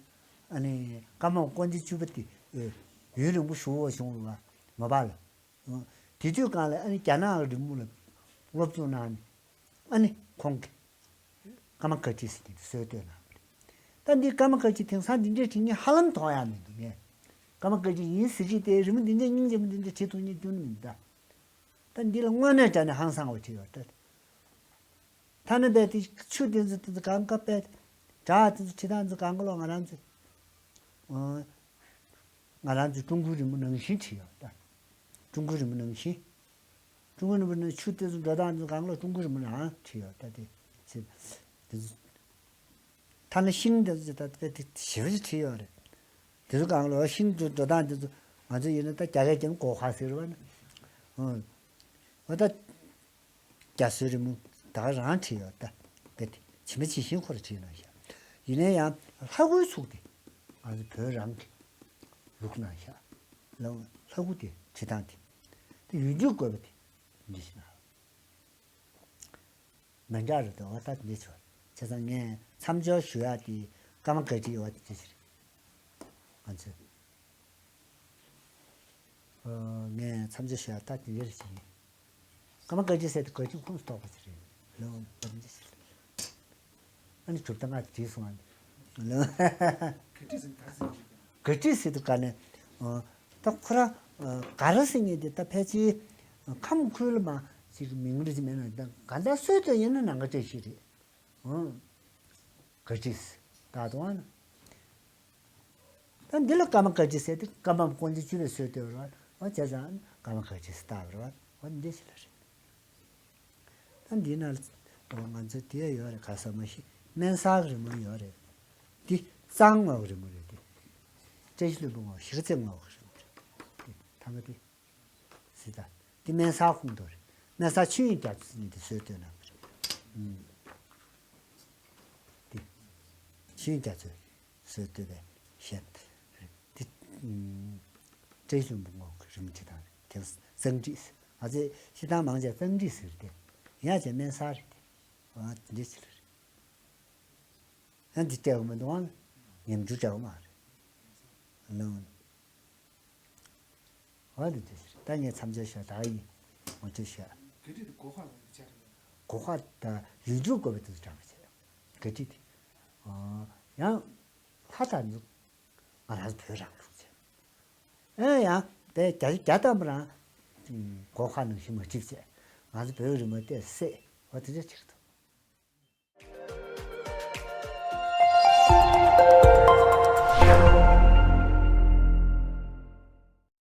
ཨ་ནི་ཀརྨ་དཀོན་མཆོག་བཅུ་པ་དེ། ཡུན་རིང་པོ་བཞུགས་པ་བྱུང་བ་མ་པ་ལ། དེ་དུས་སྒང་ལ་ཨ་ནི་རྒྱ་ནག་གི་རི་མོ་ལ་སློབ་སྦྱོང་གནང་ནས། ཨ་ནི་ཁོང་གིས་ཀརྨ་ག་ཁྲིད་ཟེར་གྱི་འདི་སྲོལ་བཏོད་གནང་བ་རེད། ད་འདི་ཀརྨ་ག་ཁྲིད་དེང་སང་འདི་འདྲའི་བྲིས་མཁན་ཧ་ལམ་མཐོང་ཡ་མི་འདུག་ངས། ཀརྨ་ག་ཁྲིད་ཡིན་ཟེར་གྱི་དེ་རི་མོ་འདི་འདྲའི་སྙིང་རྗེ་མོ་འདི་འདྲ་བྲིས་ཐུབ་མཁན་སྐྱོན་མི་འདུག་ད། ད་འདི་ལ་དངོས་གནས་དྲང་གནས་ཧང་སང་བ་བྲིས་ཡོད་ད། ཐ་ན་པས་དེ་ཆུ་དེ་ཚོ་དེ་ཚོ་གང་ག་པས། བྲག་དེ་ཚོ་བྲིས་སྟངས་ཚོ་གང་ག་ལོ་ང་རང་ཚོས། ཨོ། ང་རང་ཚོས་ཀྲུང་གོའི་རི་མོ་ནང་བཞིན་བྲིས་ཡོད་ད། ཀྲུང་གོའི་རི་མོ་ནང་བཞིན། ཀྲུང་གོའི་རི་མོ་ནང་ཆུ་དེ་ཚོ་འགྲོ་སྟངས་ཚོ་གང་ལ་ཀྲུང་གོའི་རི་མོ་ནང་བྲིས་ཡོད་ད་དེ། ཚེ། དེ་ཚོ། ཐ་ན་ཤིང་དེ་ཚོ་ད་དཔེ་དེ་ཞེ་པོ་ཅིག་བྲིས་ཡོད་རེད། དེ་ཚོ་གང་ལ་ཤིང་དུ་འགྲོ་སྟངས་དེ་ཚོ་ང་ཚོ་ཡིན་ན་ད་རྒྱ་སྐད་ཀྱི་སྒོ་ཁ་ཟེར་བ་ནི། ཨོ། འོ་ད། རྒྱ་བཟོའི་རི་མོ་ད་ག་རང་བྲིས་ཡོད་ད། ག་དེ་ཇི་མ་ཇི་བཞིན་ཁོ་ར་བྲིས་གནང་ཤག་ཡིན་ན་ཡང་ལྷ་སྐུའི་ཚུགས་དེ་ང་ཚོ་བོད་རང་གི་ལུགས་གནང་ཤག་ལ་ལྷ་སྐུ་དེ་བྲིས་སྟངས་དེ་དེ་ཡུལ་འགྱུར་དགོས་པ་དེ་འདི་ཞིག་ན་མི་འདྲ་རེད་དོ། འོ་ད་འདི་ཆོ་བྱས་ཙང་ངས་མཚམས་སྦྱོར་ཞུ་ཡག་དེ་ཀརྨ་ག་ཁྲིད་འོ་དེ་ཅི་ཞིག་རེད། ང་ཚོས། ཨོ། ངས་མཚམས་སྦྱོར་ཞུ་ཡ་ད་དེ་འདྲ་ཞིག་ཡིན། ཀརྨ་ག་ཁྲིད་ཟེར་དེ་ག་ཁྲིད་ཁོངས་སུ་གཏོགས་པ་ཞིག་རེད། ལོ་བབ་འདི་ཞིག་ཨ་ནི་གྲུབ་མཐའ་ང་བྲིས་སོང་ཨ་ནི། ལོ། ག་ཁྲིད་ཟེར་ག་ཟེར་ག་ཁྲིད་ཟེར་དུས་ག་ནས། ཨོ། ད་ཁོ་ར། ཨོ། ག་ར་ཟེར་ངེས་དེ་ད་ཕལ་ཆེར། ཁམས་ཁུལ་ལ་མ་ཅིག་མིང་རེ་ཅིག་མེད་ན་ད་ག་ད་སྲོལ་དུ་ཡིན་ན་ནང་ག་བྲིས་ཞིག་རེད། ཨོ། ག་ཁྲིད་ཟེར་ད་དུང་ཨ་ནི། ད་འདི་ལ་ཀརྨ་ག་ཁྲིད་ཟེར་ཏེ་ཀརྨ་དཀོན་མཆོག་བཅུ་པའི་སྲོལ་བཏོད་རོགས། འོ་བྱས་ཙང་ཀརྨ་ག་ཁྲིད་ཟེར་བཏགས་པ་རེད་བ། འོ་འདི་ཞིག་ལ་རེད། ད་འདི་ན་ང་ཚོ་དེ་ཡོད་རེད་ག་ས་མ་ཤེས་སྨན་གསར་གྱི་རི་མོ་ཡོད་རེད། འདི་གཙང་ངོགས་ཀྱི་རི་མོ་རེད་དེ། བཀྲ་ཤིས་ལྷུན་པོ་ངོགས་གཞིས་ཀ་རྩེ་ངོགས་ཀྱི་རི་མོ་རེད། འདི་ཐང་ག་དེ། ཟེར་ད། འདི་སྨན་གསར་ཁོངས་གཏོགས་རེད། སྨན་གསར་ཆོས་དབྱིངས་རྒྱ་མཚོ་ཟེར་མཁན་དེ་སྲོལ་བཏོད་གནང་བ་རེད། ཨུམ། འདི། ཆོས་དབྱིངས་རྒྱ་མཚོས་སྲོལ་བཏོད་པའི་ཞལ་རེད། འདི། ཨུམ། བཀྲ་ཤིས་ལྷུན་པོ་ངོགས་ཀྱི་རི་མོ་བྲིས་སྟངས་རེད། དེ་གཙང་བྲིས་ཟེར། ང་ཚོས་བཤད་སྟངས་མང་ཆེ་གཙང་བྲིས་ཟེར་ཏེ། ཡང་ཅིག་སྨན་གསར་རེད་དེ། ཨ་འདི་འདྲ་ཅིག་རེད། ཡང་འདི་སྤྲད་དགོས་མི་འདུག་ཨང་། ཉམས་འགྱུར་སྤྲད་དགོས་མ་རེད། ལོང་། འོ་དེ་དེ་ཟེར། ད་ངས་མཚམས་སྦྱོར་ཞུ་ད་ཡིན། ངོ་སྤྲོད་ཞུ། ག་ཁྲིད་དེ་སྒོ་ཁ་ལ་ཡོད་ཆ་རེད། སྒོ་ཁ་ད་ཡུལ་འགྱུར་དགོས་པ་དེ་ཚོ་དྲངས་པ་བྱས། ག་ཁྲིད་དེ། ཨོ། ཡང་ལྷ་དང་ང་རང་ཚོ་བོད་རང་ལུགས་བྱས། ཨེ་ཡང་དེ་རྒྱ་རྒྱ་དམ་པ་རང་སྒོ་ཁ་ནང་བཞིན་མ་བྲིས་བྱས། ང་ཚོ་བོད་རིན་པོ་ཆེ་བསད། འོ་དེ་འདྲ་ཅིག་རེད།